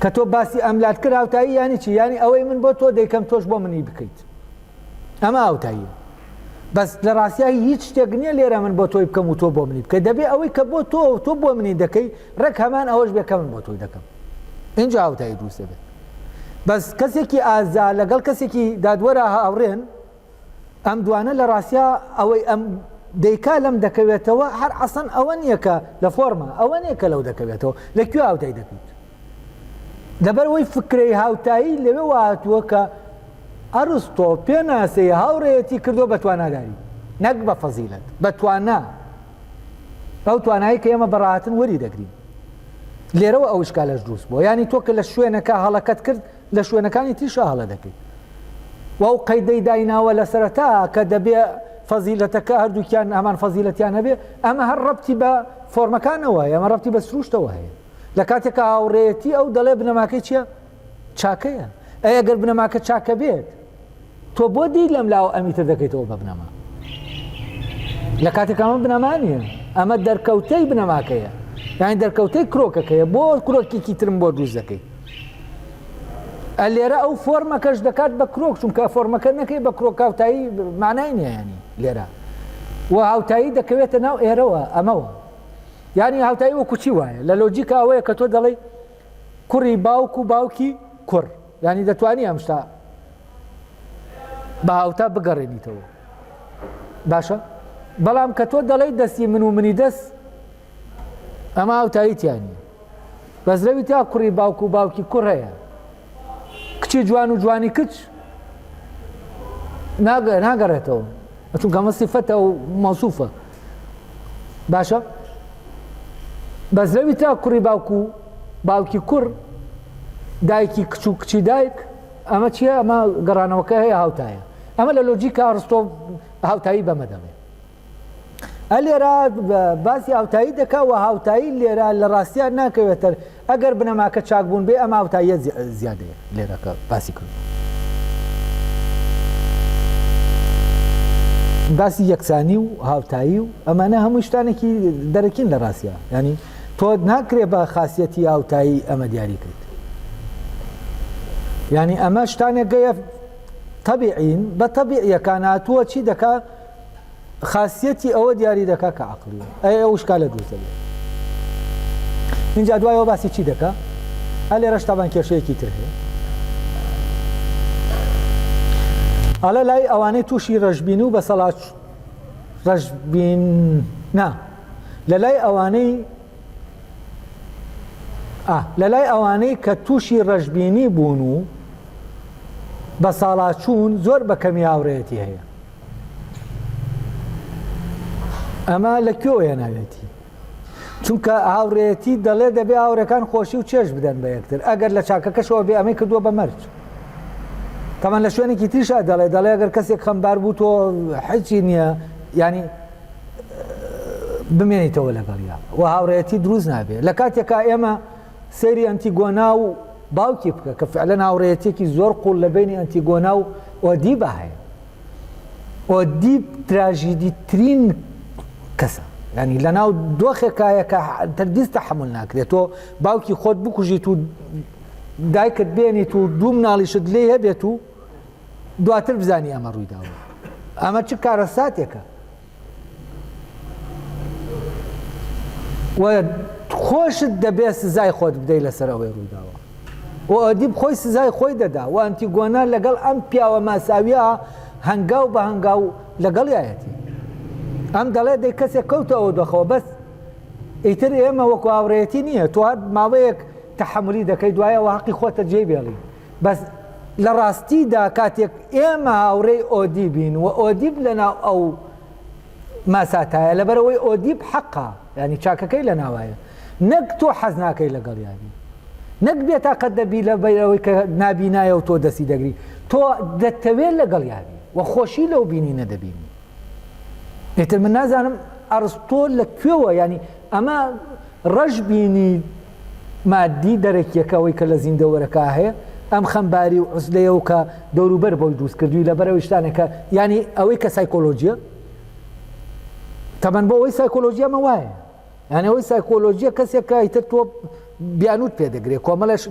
کە تۆ باسی ئەملات کرد هاوتایی یانی چی یانی ئەوەی من بۆ تۆ دەیکەم تۆش بۆ منی بکەیت ئەمە هاوتاییە بەس لە ڕاستیا هیچ شتێک نییە لێرە من بۆ تۆی بکەم و تۆ بۆ منی بکەی دەبێ ئەوەی کە بۆ تۆ تۆ بۆ منی دەکەی ڕێک هەمان ئەوەش بێ کە من بۆ تۆی دەکەم اینجا هاوتایی دروست دەبێت بەس کەسێکی ئازا لەگەڵ کەسێکی دادوەرا هاوڕێن ئەم دوانە لە ڕاستیا ئەوەی ئەم دەیکا لەم دەکەوێتەوە هەر ئەسەن ئەوە نییە کە لە فۆرما ئەوە نییە کە لەو دەکەوێتەوە لە کوێ هاوتای دەکەیت لەبەرئەوەی فکرەی هاوتایی لەوێوە هاتووە کە ئەرستۆ پێناسەی هاوڕێیەتی کردووە بە تواناداری نەک بە فەزیلەت، بە توانا، ئەو توانایەی کە ئێمە بە ڕاهاتن وەری دەگرین. لێرەوە ئەو ئیشکالەش دروست بووە. یانی تۆ کە لە شوێنەکە هەڵەکەت کرد، لە شوێنەکانی تریشا هەڵە دەکەیت. و ئەو قەیدەی دایناوە لە سەرەتا کە دەبێ فەزیلەتەکە هەردووکیان هەمان فەزیلەتیان هەبێ، ئەمە هەر ڕەبتی بە فۆرمەکانەوە هەیە، ئەمە ڕەبتی بە سروشتەوە هەیە. لە کاتێکا هاوڕێیەتی ئەو دەڵێ بنەماکەی چییە؟ چاکەیە. ئەی ئەگەر بنەماکە چاکە بێت تۆ بۆ دی لەم لاوە ئەمی تر دەکەیتەوە بە بنەما؟ لە کاتێک ئەمە بنەما نییە، ئەمە دەرکەوتەی بنەماکەیە، یانی دەرکەوتەی کرۆکەکەیە، بۆ کرۆکێکی ترم بۆ دروست دەکەی؟ لێرە ئەو فۆرمەکەش دەکات بە کرۆک، چونکە فۆرمەکە نەکەی بە کرۆک هاوتایی معنای نییە، ینی لێرە و هاوتایی دەکەوێتە ناو ئێرەوە ئەمەوە. یانی هاوتایی وەکو چی وایە؟ لە لۆجیکا ئەوەیە کە تۆ دەڵێی کوڕی باوک و باوکی کوڕ یانی دەتوانی ئەم شتە بە هاوتا بگەڕێنیتەوە باشە بەڵام کە تۆ دەڵێی دەستی من و منی دەست ئەمە هاوتایی تیانە بەس لەوی تا کوڕی باوک و باوکی کوڕ هەیە کچی جوان و جوانی کچ ناگەڕێتەوە چونکە ئەمە سیفەتە و مەوسوفە باشە بەس لەوی تا کوڕی باوک و باوکی کوڕ دایکی کچ و کچی دایک ئەمە چییە ئەمە گەڕانەوەکە هەیە هاوتایە ئەمە لە لۆجیکا ئەرستۆ هاوتایی بەمە دەڵێ ئە لێرە باسی هاوتایی دەکا و هاوتایی لێرە لە ڕاستیا ناکەوێتە ئەگەر بنەماکە چاک بوون بێ ئەم هاوتاییە زیادەیە لێرە کە باسی کرد. باسی یەکسانی و هاوتایی و ئەمانە هەموو شتانێکی دەرەکین لە ڕاستیا ینی تۆ ناکرێ بە خاصیەتی هاوتایی ئەمە دیاری کەیت ینی ئەمە شتانێکگەیە تەبیعین بە تەبیعیەکان هاتووە چی دەکا؟ خاسیەتی ئەوە دیاری دەکا کە عەقڵیە. ئەی ئەو شکالە دروست دەبێت. ئینجا دوایەوە باسی چی دەکا؟ ئە لێرەش تابان کێشەیەکی تر هەیە. ئەڵێ لای ئەوانەی تووشی ڕەشبینی و بەسەڵات ڕەشبین نا لە لای ئەوانەی لە لای ئەوانەی کە تووشی ڕەشبینی بوون و بە ساڵاچوون زۆر بە کەمی هاوڕێیەتی هەیە. ئەمە لە کوێوە هێناوێتی؟ چونکە هاوڕێیەتی دەڵێ دەبێ هاوڕێکان خۆشی و چێژ بدەن بە یەکتر ئەگەر لە چاکەکەشەوە بێ ئەمەی کردووە بە مەرج تەمان لە شوێنێکی تریشا دەڵێ دەڵێ ئەگەر کەسێک خەمبار بوو تۆ حچی نییە ینی بمێنیتەوە لەگەڵیا و هاوڕێیەتی دروست نابێ لە کاتێکا ئێمە سەیری ئەنتیگۆنا و باوکی بکە کە فعلەن هاوڕێیەتیەکی زۆر قوڵ لە بینی ئەنتیگۆنا و ئۆدیبا هەیە ئۆدیب تراژیدی ترین کەسە ینی لە ناو دۆخێکایە کە تەرگیز تەحمل ناکرێت تۆ باوکی خۆت بکوژیت و دایکت بێنیت و دوو مناڵیشت لێ هەبێت و دواتر بزانی ئەمە ڕوویداوە ئەمە چ کارەساتێکە و خۆشت دەبێ سزای خۆت بدەی لەسەر ئەوەی ڕوویداوە و ئۆدیب خۆی سزای خۆی دەدا و ئەنتیگۆنا لەگەڵ ئەم پیاوە ماساویە هەنگاو بە هەنگاو لەگەڵیایەتی ئەم دەڵێ دەی کەسێک کەوتە ئەو دۆخەوە بەس ئیتر ئێمە وەکو هاوڕێیەتی نییە تۆ هەر ماوەیەک تەحەمولی دەکەی دوایەوە حەقی خۆتە جێی بێڵی بەس لە ڕاستیدا کاتێک ئێمە هاوڕێی ئۆدیبین و ئۆدیب لەناو ئەو ماساتایە لەبەرئەوەی ئۆدیب حەقە یانی چاکەکەی لەناوایە نەک تۆ حەز ناکەی لەگەڵیابی نەک بێتاقەت دەبی لەبەرئەوەی کە نابینایە و تۆ دەستی دەگری تۆ دەتەوێت لەگەڵیابی و خۆشی لەو بینینە دەبینی ئیتر من نازانم ئەڕستۆ لە کوێوە ینی ئەمە ڕەش بینی مادی دەرەکیەکە ئەوەی کە لە زیندەوەرەکە هەیە ئەم خەمباری و عوزلەیە و کە دەوروبەر بۆی دروست کردووی لەبەرەوەی شتانێکە ینی ئەوەی کە سایکۆلۆژیە تەبەن بۆ ئەوەی سایکۆلۆژیە ئەمە وایە یعنی ئەوەی سایکۆلۆژیە کەسێک کە ئیتر تۆ بیانوت پێ دەگرێت کۆمەڵش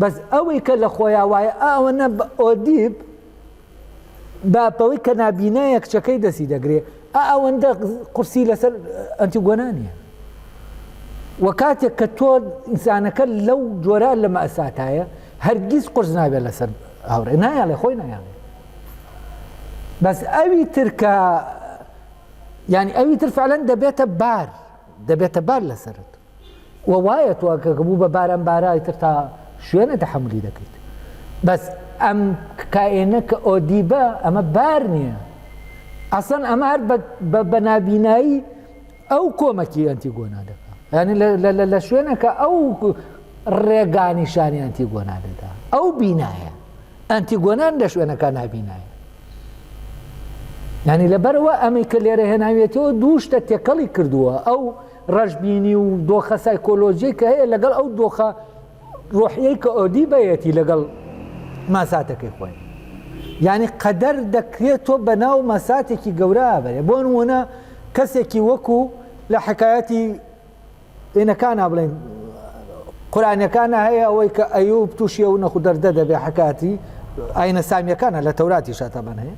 بەس ئەوەی کە لە خۆیان وایە ئەوە نە ئۆدیب با بەوەی کە نابینایە کچەکەی دەستی دەگرێ ئا ئەوەندە قورسی لەسەر ئەنتیگۆنا نییە و کاتێک کە تۆ ئینسانەکە لەو جۆرە لە مەساتایە هەرگیز قورس نابێت لەسەر هاوڕێ نایاڵێ خۆی نایاڵێ بەس ئەوی تر کە یعنی ئەوی تر فعلەن دەبێتە بار دەبێتە بار لەسەرت وە وایە تۆ کە بوو بە بار ئەم بارە ئیتر تا شوێنە تەحەمولی دەکەیت بەس ئەم کائێنە کە ئۆدیبە ئەمە بار نییە ئەسڵەن ئەمە هەر بە نابینایی ئەو کۆمەکی ئەنتیگۆنا دەکا یعنی لە شوێنەکە ئەو ڕێگا نیشانی ئەنتیگۆنا دەدا ئەو بینایە ئەنتیگۆنان لە شوێنەکە نابینایە یعنی لەبەرەوە ئەمەی کە لێرە هێناوێتەوە دوو شتە تێکەڵی کردووە ئەو ڕەشبینی و دۆخە سایکۆلۆژیەی کە هەیە لەگەڵ ئەو دۆخە ڕۆحیەی کە ئۆدیبەیەتی لەگەڵ ماساتەکەی خۆی یعنی قەدەر دەکرێت تۆ بەناو مەساتێکی گەورە بەرێ بۆ نمونە کەسێکی وەکو لە حکایەتی ئینەکانە بڵێن قورانەکانە هەیە ئەوەی کە ئەیوب تووشی ئەو نەخو دەردە دەبێ حکاتی ئاینە سامیەکانە لە تەوراتی شاتەبان هەیە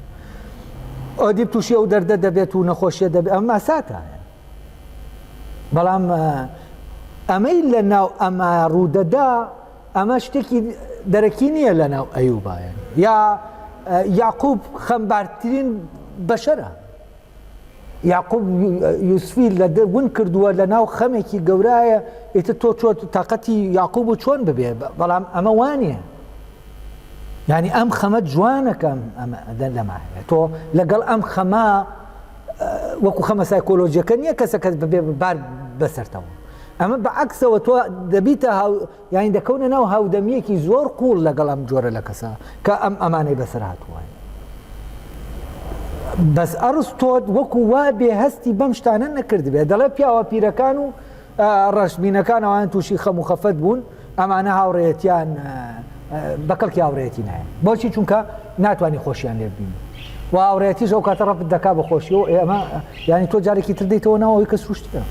ئۆدیب تووشی ئەو دەردە دەبێت و نەخۆشیە دەبێت ئەم ماساتە بەڵام ئەمەی لە ناو ئەمە ڕوودەدا ئەمە شتێکی دەرەکی نییە لە ناو ئەیوبایە یا یاقوب خەمبارترین بەشەرە یاقوب یوسفی لە ون کردووە لە ناو خەمێکی گەورایە ئیتر تۆ چۆ تاقەتی یاقوب و چۆن ببێ بەڵام ئەمە وانە یعنی ئەم خەمە جوانەکەم ئەمە لەما هەیە تۆ لەگەڵ ئەم خەمە وەکو خەمە سایکۆلۆژیەکە نییە کەسەکە ببێ بار بەسەرتەوە ئەمە بە عکسەوە تۆ دەبیتە هاو یانی دەکەونە ناو هاودەمیەکی زۆر قوڵ لەگەڵ ئەم جۆرە لە کەسە کە ئەم ئەمانەی بەسەر هاتووە بەس ئەڕستۆت وەکو وا بێ هەستی بەم شتانە نەکردبێ دەڵێ پیاوە پیرەکان و ڕەشبینەکان ئەوان تووشی خەم و خەفەت بوون ئەمانە هاوڕێیەتیان بە کەڵکی هاوڕێیەتی نایەن بۆچی چونکە ناتوانانی خۆشیان لێ ببینی و هاوڕێیەتیش ئەو کاتە ڕەفت دەکا بە خۆشی و ئێمە یانی تۆ جارێکی تر دێیتەوە ناو ئەوەی کە سروشتیە.